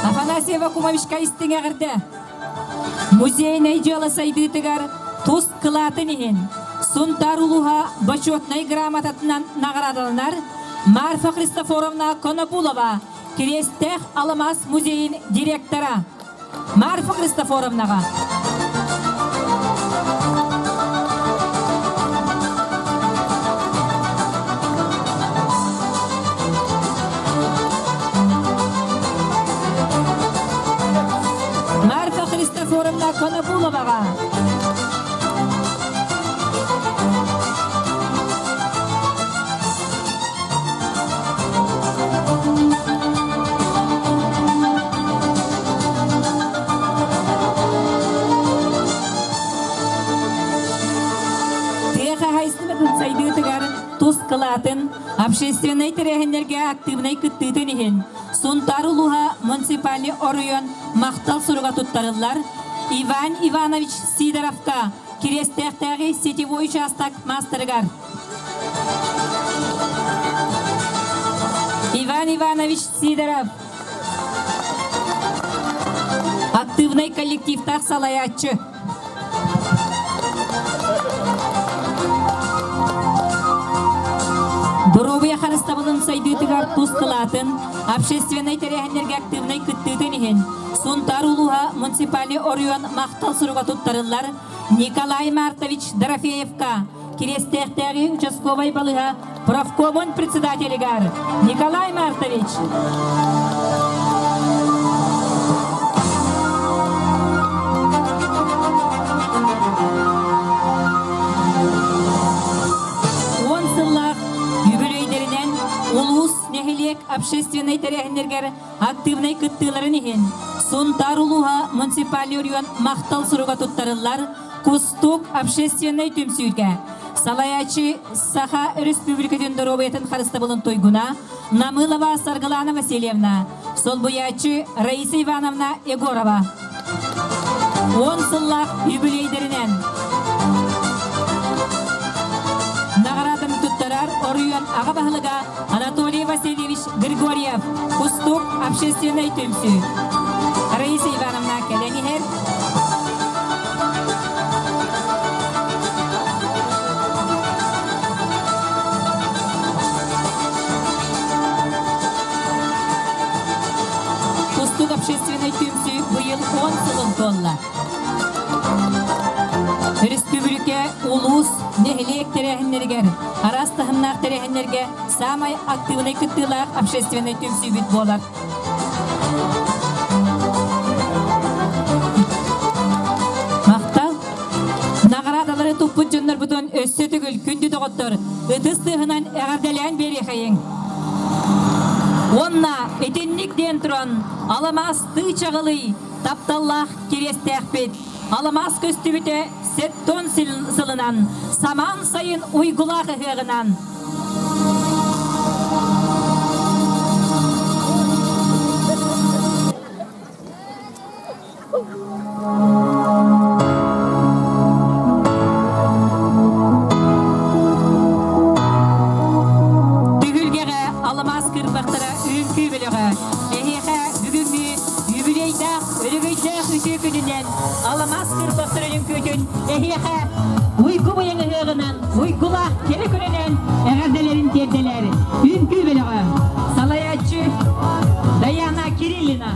Афанасий Авакумовичка истиҥ эҕэрдэ! Музейнай дьыала сайдыытыгар тус кылаатын иһин Сунтаар улууһа бочуотунай грамотатынан наҕараадаланар Марфа Христофоровна Конопулова, Кириэстээх Аламаас музейын директора. Марфа Христофоровнаҕа. Марфа Христофоровна Конопуловаҕа. Тыа хаһаайыстыбатын сайдыытыгар тус кылаатын, общественнай тэрээһиннэргэ актыыбынай кыттыытын иһин Сунтаар улууһа муниципальный оройуон махтал суруга туттарыллар Иван Иванович Сидоровка Кириэстээхтээҕи сетевой учаастак маастарыгар. Иван Иванович Сидоров активнай коллективтаах салайааччы. Доруобуйа харыстабылын сайдыытыгар тус кылаатын, общественнай тэрээһиннэргэ активнай кыттыытын иһин Сунтаар улууһа муниципальный оройуон махтал суруга туттарыллар Николай Мартович Дорофеевка, Кириэстээхтээҕи участковай балыыһа профкомун председателигэр Николай Мартович. Уон сыллаах үбүлүөйдэринэн улуус, нэһилиэк общественнай тэрээһиннэригэр активнай кыттыыларын иһин Сунтаар улууһа муниципальный оройуон махтал суруга туттарыллар Кустук общественнай түмсүүгэ салайааччы Саха Өрөспүүбүлүкэтин доруобуйатын харыстабылын туйгуна Намылова Саргылана Васильевна, солбуйааччы Раиса Ивановна Егорова. 10 сыллаах юбилейдэринэн наҕарааданы туттарар оройуон аҕа баһылыга Анатолий Васильевич Григорьев, Кустук общественнай түмсүү. Раиса Ивановна кэлэн иһэр. Кустук общественнай түмсүү быйыл 10 сылын туолла. Өрөспүүбүлүкэ, улуус, нэһилиэк тэрээһиннэригэр, араас таһымнаах тэрээһиннэргэ саамай актыыбынай кыттыылаах общественнай түмсүүбүт буолар. Махтал! Наҕараадалары туппут дьоннорбутун өссө төгүл күндү доҕоттор ытыс тыаһынан эҕэрдэлээн биэриэхэйиҥ. Уонна итинник диэн туран аламаастыы чаҕылый тапталлаах кириэстээхпит. Аламаас көстүбүтэ сеттон сылынан, самаан сайын уйгулаах ыһыаҕынан. Түһүлгэҕэ аламаас кырбахтара үҥкүү бөлөҕө эһиэхэ бүгүҥҥү юбилейдаах өрөгөйдөөх үтүө күнүнэн аламаас кырбахтара үҥкүүтүн эһиэхэ уйгу быйаҥ ыһыаҕынан уйгулаах кэрэ күнүнэн эҕэрдэлэрин тиэрдэлэр үҥкүү бөлөҕө салайааччы Даяна Кириллина.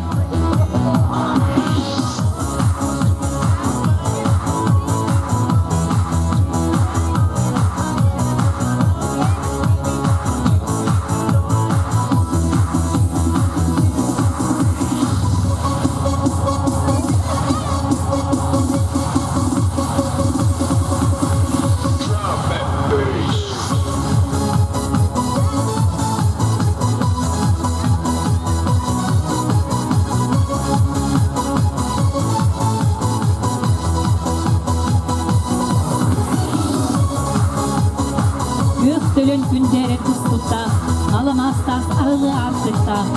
Алмаас таас арылы аартыктаах,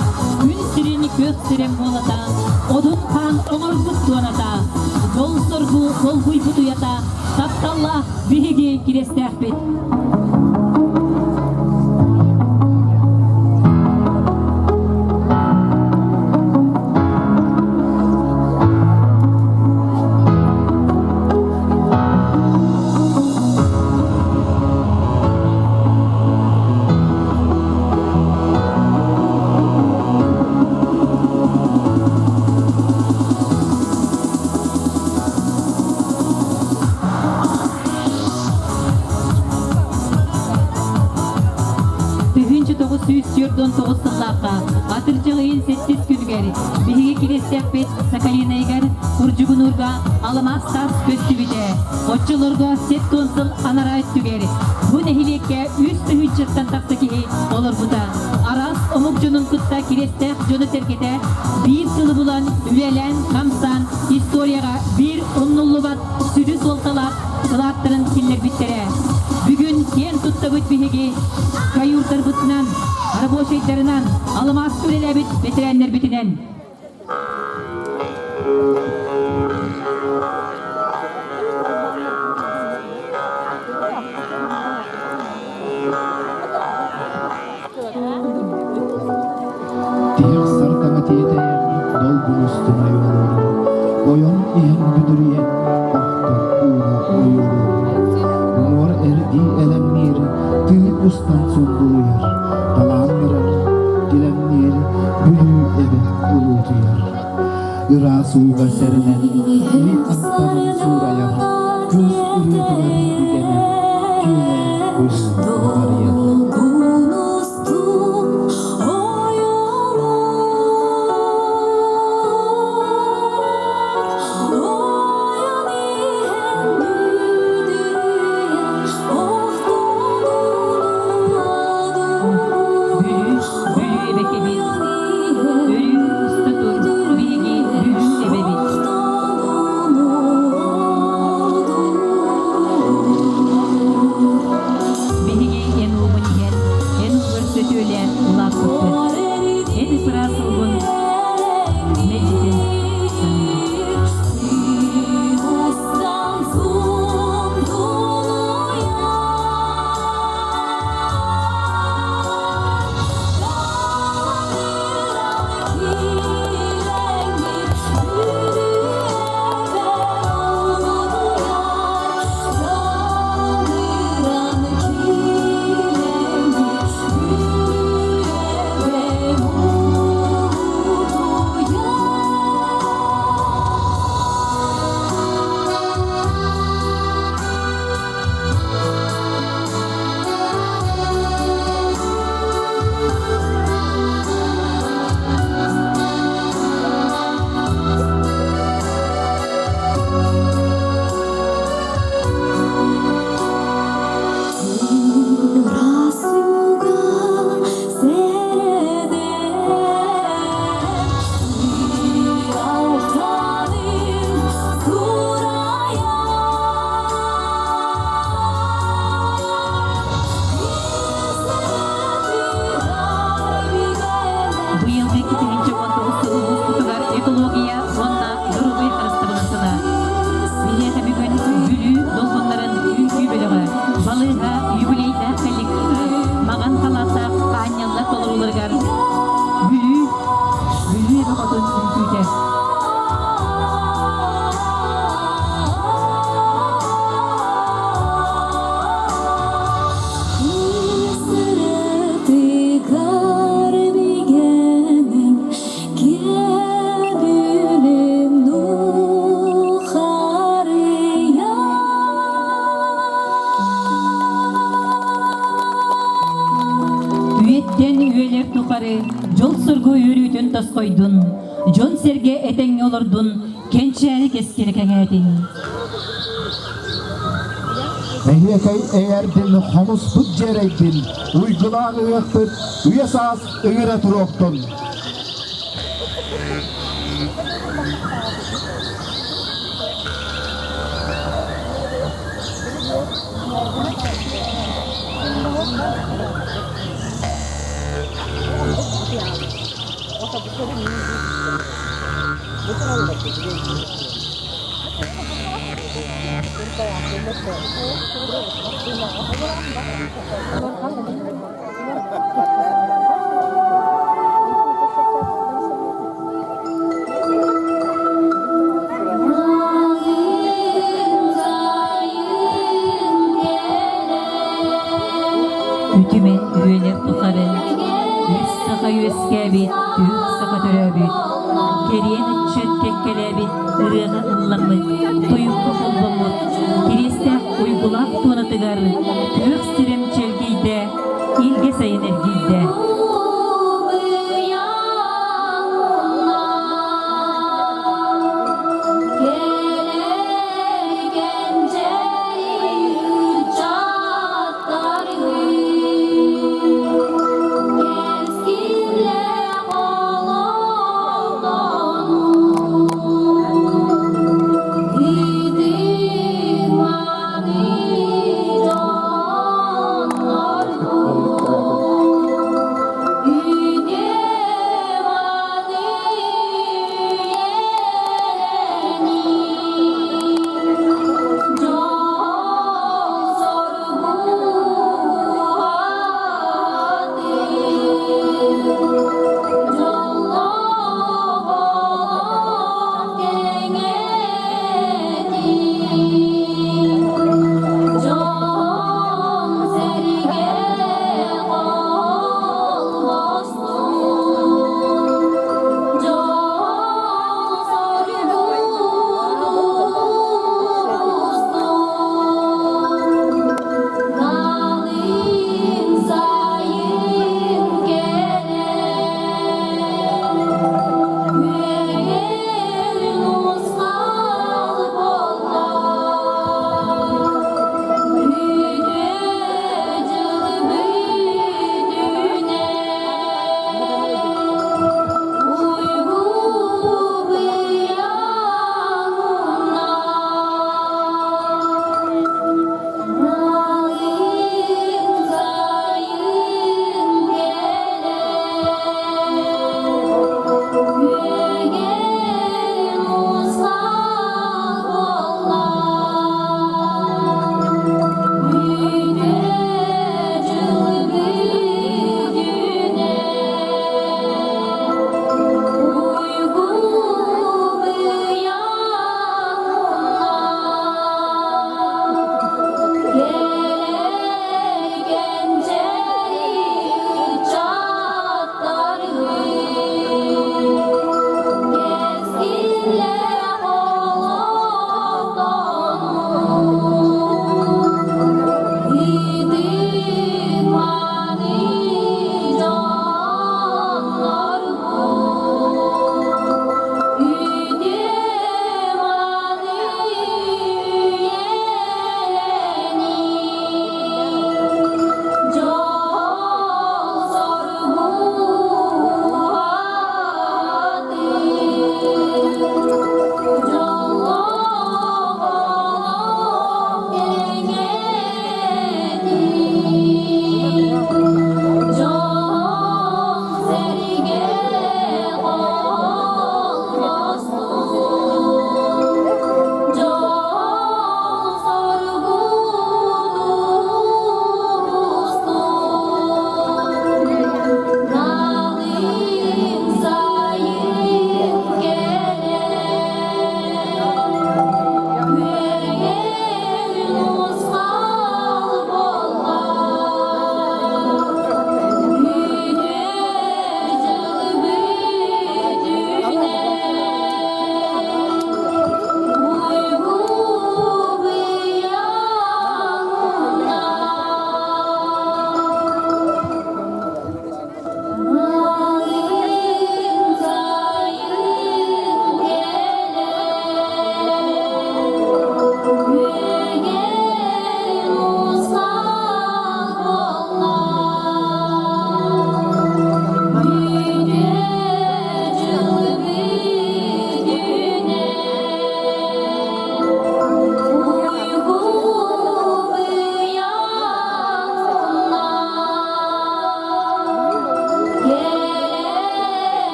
күн сирин күөх сирин буолата, одун хаан оҥорбут туоната, дьол-соргу долгуйбут уйата, тапталлаах биһиги кириэстээхпит. 1949 сыллаахха атырдьах ыйын сэттис күнүгэр биһиги кириэстээхпит Сахалинайыгар Урдьугунуурга алмаас таас көстүбүтэ. Оччолорго 70 сыл анараа өттүгэр бу нэһилиэккэ үс тыһыынчаттан тахса киһи олорбута. Араас омук дьонун кытта кириэстээх дьоно-сэргэтэ биир тылы булан, үлэлээн-хамсаан историяҕа биир умнуллубат сүдү суолталаах кылааттарын киллэрбиттэрэ. Бүгүн киэн туттабыт биһиги каюрдарбытынан, рабочайдарынан, алмааска үлэлээбит бэтэрээннэрбитинэн. Тиһэх сардаҥа тиэтэйэн, долгун устун ойуолуур, ойон иһэн бүдүрүйэн, охтор ууну ойуулуур. Уҥуор эрдии элэҥниир, тыы устан сундулуйар, талааннырар, дилэҥниир, Бүлүү эбэ улуутуйар. Ыраас ууга сэрэнэн, илин аттарын суурайар, кыыс ырыатыгар бигэнэн, киэһэ Бүлүү барыйар. Бүлүү, Бүлүү эбэкэбит, өрүү уста тур, биһиги Бүлүү эбэбит. Биһиги эн уугун иһэн, эн уугар сөтүөлээн улааппыппыт. Эн ыраас уугун мэлдьитин саныыбыт. Быйылгы 2019 сыл улууспутугар экология уонна доруобуйа харыстабылын сыла. Биһиэхэ бүгүн Бүлүү долгуннарын үҥкүү бөлөҕө, балыыһа юбилейдаах коллектива, маҕан халааттаах аанньаллар толорууларыгар Бүлүү, Бүлүү эбэ хотун үҥкүүтэ. Үйэттэн үйэлэр тухары дьол-соргу үөрүүтүн тосхойдун, дьон-сэргэ этэҥҥэ олордун, кэнчээри кэскилэ кэҥээтин. Эһиэхэй эйэрдин, хомуспут дьиэрэйдин, уйгулаах ыһыахпыт үйэ-саас ыҥыра туруохтун! Үтүмэн үйэлэр тухары үс саха үөскээбит, түөрт саха төрөөбүт, кэриэн ыччат кэккэлээбит, ырыаҕа ылламмыт, тойукка холбоммут, кириэстээх уйгулаах туонатыгар күөх сирэм чэлгийдэ, илгэ сайын эргийдэ.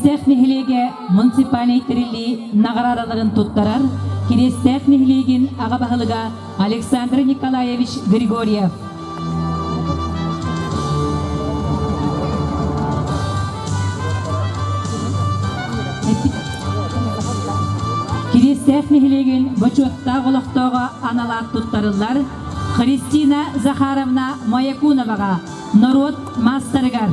Кириэстээх нэһилиэгэ муниципальнай тэриллии наҕараадаларын туттарар Кириэстээх нэһилиэгин аҕа баһылыга Александр Николаевич Григорьев. Кириэстээх нэһилиэгин бочуоттаах олохтооҕо аналаах туттарыллар Христина Захаровна Моякуноваҕа норуот маастарыгар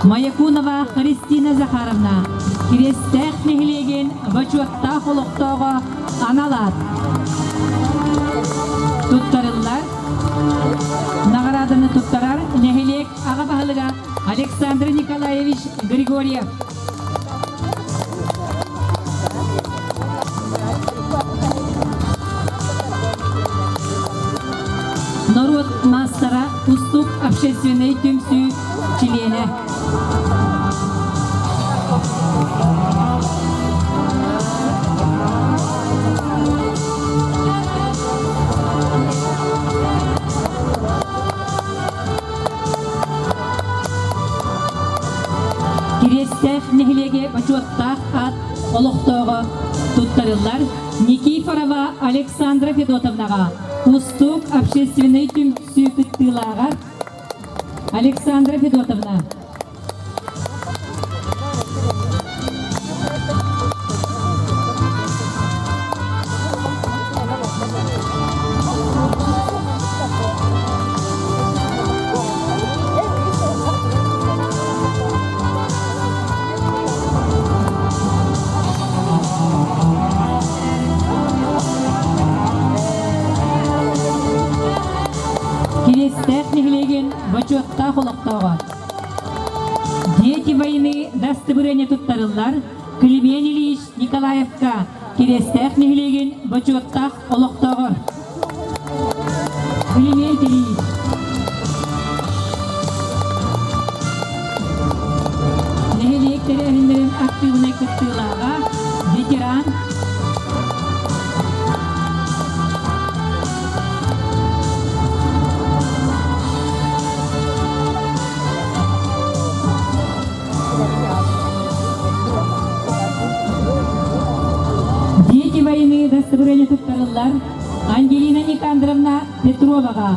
Моякунова Христина Захаровна Кириэстээх нэһилиэгин бочуоттаах олохтооҕо анал аат туттарыллар. Наҕарааданы туттарар нэһилиэк аҕа баһылыга Александр Николаевич Григорьев. Норуот маастара Кустук общественнай түмсүү чилиэнэ. Кириэстээх нэһилиэгэ бочуоттаах аат олохтооҕо туттарыллар Никифорова Александра Федотовнаҕа Кустук общественнай түмсүү кыттыылааҕар Александра Федотовна. Кириэстээх нэһилиэгин бочуоттаах олохтооҕо. Дети войны дастыбырыанньа туттарыллар Климент Ильич Николаевка Кириэстээх нэһилиэгин бочуоттаах олохтооҕор. Климент Ильич. Нэһилиэк тэрээһиннэрин актыыбынай кыттыылааҕа, ветеран, Дети войны дастыбырыанньа туттарыллар Ангелина Никандровна Петроваҕа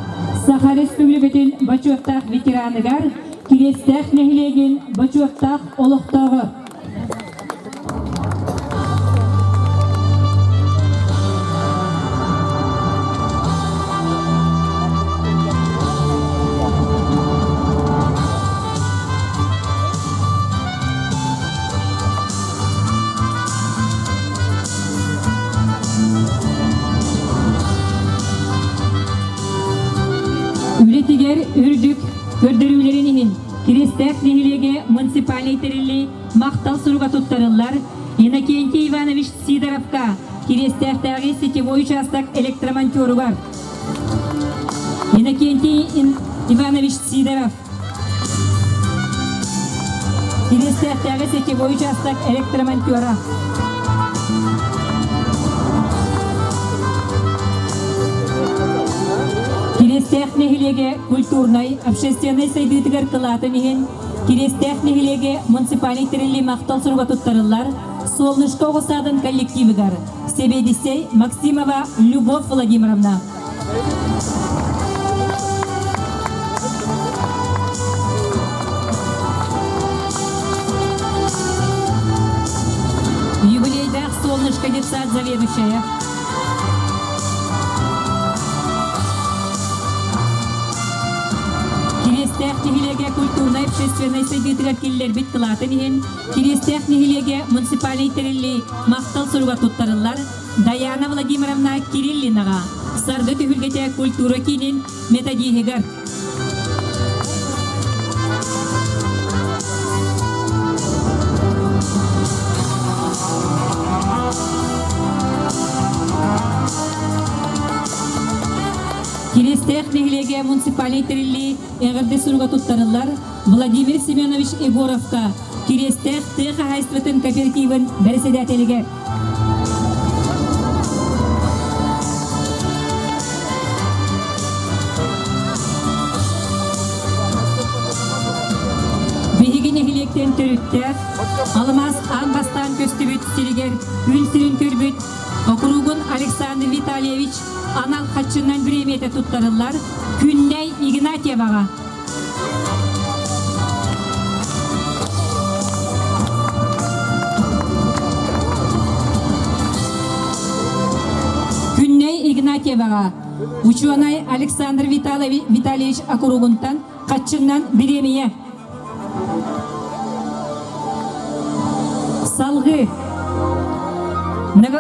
Саха Республикатын бочуоттаах ветераныгар Кириэстээх нэһилиэгин бочуоттаах олохтооҕо. Үлэтигэр үрдүк көрдөрүүлэрин иһин Кириэстээх нэһилиэгэ муниципальнай тэриллии махтал суруга туттарыллар Иннокентий Иванович Сидоровка Кириэстээхтээҕи сетевой участок электромонтеругар Иннокентий Иванович Сидоров Кириэстээхтээҕи сетевой участок электромонтера. Кириэстээх нэһилиэгэ культурнай, общественнай сайдыытыгар кылаатын иһин Кириэстээх нэһилиэгэ муниципальнай тэриллии махтал суруга туттарыллар Солнышко оҕо саадын коллективыгар сэбиэдиссэй Максимова Любовь Владимировна. Юбилейдаах Солнышко детсад заведующая. Кириэстээх нэһилиэгэ культурнай общественнай сайдыытыгар киллэрбит кылаатын иһин Кириэстээх нэһилиэгэ муниципальнай тэриллии махтал суруга туттарыллар Даяна Владимировна Кириллинаҕа Саргы түһүлгэтэ культура киинин методиһыгар. Кириэстээх нэһилиэгэ муниципальнай тэриллии эҕэрдэ суруга туттарыллар Владимир Семенович Егоровка Кириэстээх тыа хаһаайыстыбатын кооперативын бэрэссэдээтэлигэр. Биһиги нэһилиэктэн төрүттээх, алмаас аан бастаан көстүбүт сиригэр күн сирин көрбүт округун Александр Витальевич анал хаччынан бириэмийэтэ туттарыллар Күннэй Игнатьеваҕа. Күннэй Игнатьеваҕа учуонай Александр Витальевич округунтан хаччынан бириэмийэ. Салгы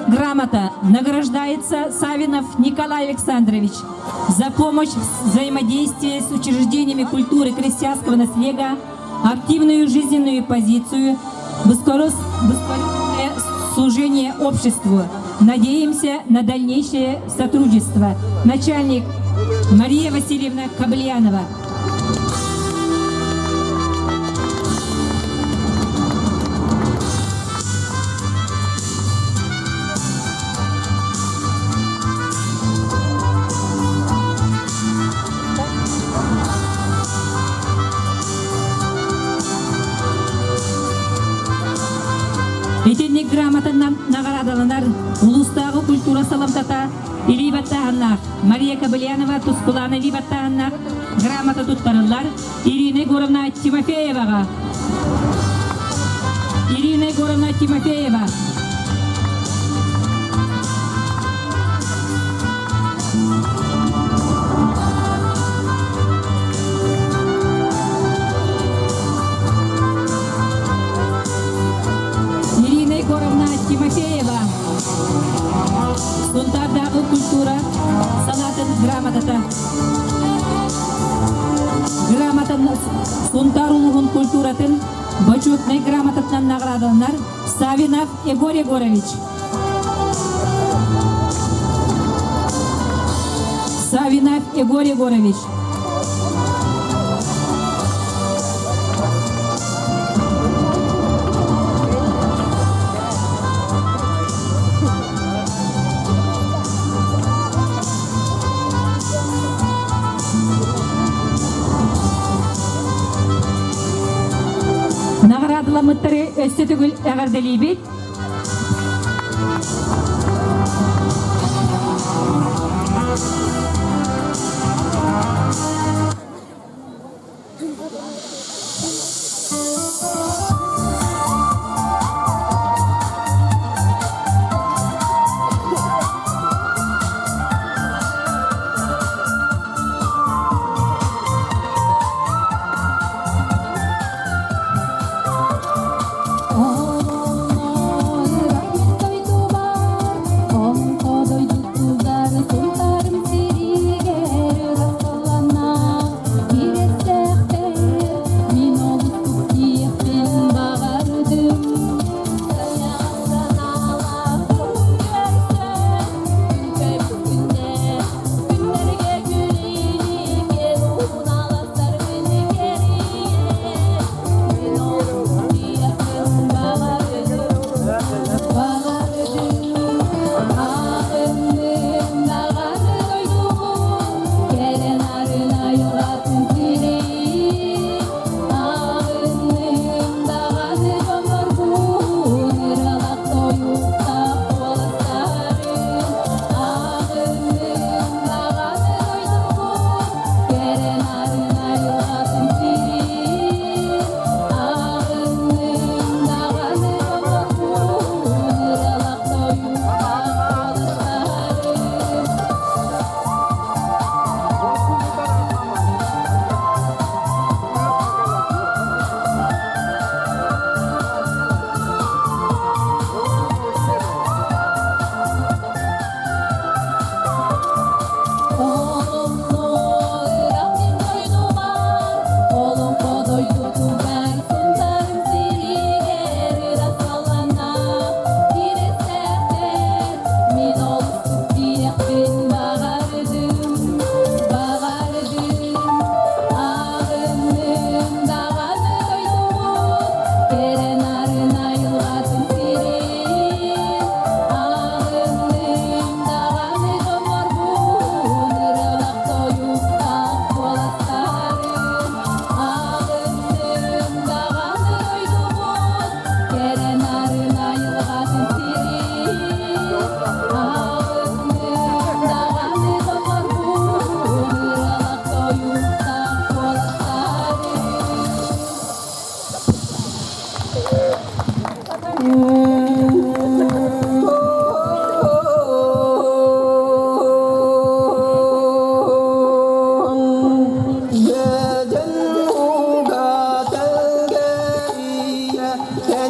грамота награждается Савинов Николай Александрович за помощь в взаимодействии с учреждениями культуры крестьянского наслега, активную жизненную позицию, бескорыстное служение обществу. Надеемся на дальнейшее сотрудничество. Начальник Мария Васильевна Каблянова. Итинник грамотанан наҕараадаланар улуустааҕы культура саламтата илии баттааһыннаах Мария Кобылянова Тускулаана илии баттааһыннаах грамота туттарыллар Ирина Егоровна Тимофееваҕа. Ирина Егоровна Тимофеева. Ирина Егоровна Тимофеева. Сунтаардааҕы культура салаатын грамотата. Грамотан Сунтаар улууһун культуратын бочуотунай грамотатынан наҕараадаланар Савинов Егор Егорович. Савинов Егор Егорович. Наҕараадаламмыттары өссө төгүл эҕэрдэлиибит.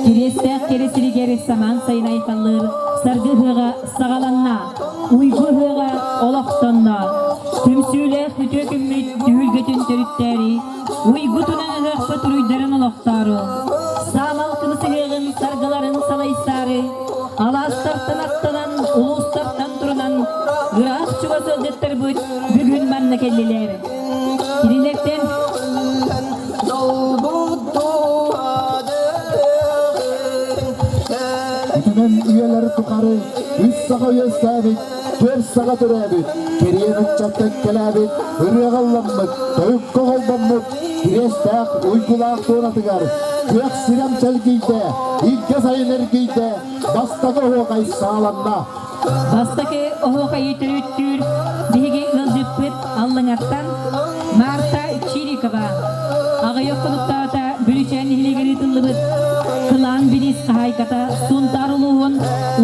Кириэстээх кэрэ сиригэр самаан сайын айхаллыыр саргы ыһыаҕа саҕаланна, уйгу ыһыаҕа олохтонно. Түмсүүлээх үтүө күммүт түһүлгэтин төрүттээри, уйгу тунан ыһыахпыт уруйдарын олохтоору, саамал кымыс ыһыаҕын саргыларын салайсаары, алаастартан аттанан, улуустартан турунан, ыраах чугас ыалдьыттарбыт бүгүн манна кэллилэр. Кинилэртэн Үтүмэн үйэлэр тухары үс саха үөскээбит, түөрт саха төрөөбүт, кэриэн ыччат кэккэлээбит, ырыаҕа ылламмыт, тойукка холбоммут, кириэстээх уйгулаах туонатыгар күөх сирэм чэлгийдэ, илгэ сайын эргийдэ, бастакы оһуохай сааланна. Бастакы оһуохайы төрүттүүр биһиги ыалдьыппыт Аллыҥаттан Марта Чирикова. Аҕыйах хонуктаата Бүрүчээн нэһилиэгэр ыытыллыбыт Кылаан Билис хаһаайката Сунтаар улууһун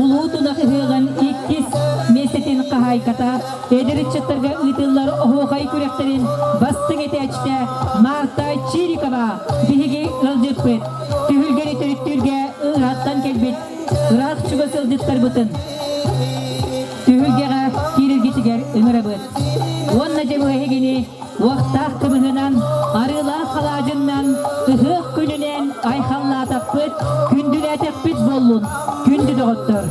Улуу Тунах ыһыаҕын иккис миэстэтин хаһаайката эдэр ыччаттарга ыытыллар оһуохай күрэхтэрин бастыҥ этээччитэ Марта Чирикова биһиги ыалдьыппыт. Түһүлгэни төрүттүүргэ ыһаттан кэлбит ыраах чугас ыалдьыттарбытын түһүлгэҕэ киирэргитигэр ыҥырабыт. Уонна дьэ бу эһигини уохтаах кыбыһынан, арыылаах халаадьыннан ыһыах күнүнэн айхаллаатахпыт, күндүлээтэхпит буоллун, күндү доҕоттор!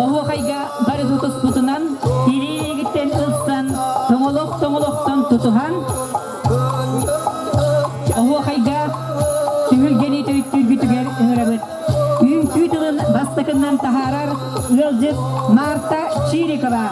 Оһуохайга бары тутуспутунан, илии-илиигиттэн ылсан, тоҥолох-тоҥолохтон тутуһан, Оһуохайга түһүлгэни төрүттүүргүтүгэр ыҥырабыт. Үҥкүү тылын бастакыннан таһаарар ыалдьыт Марта Чирикова.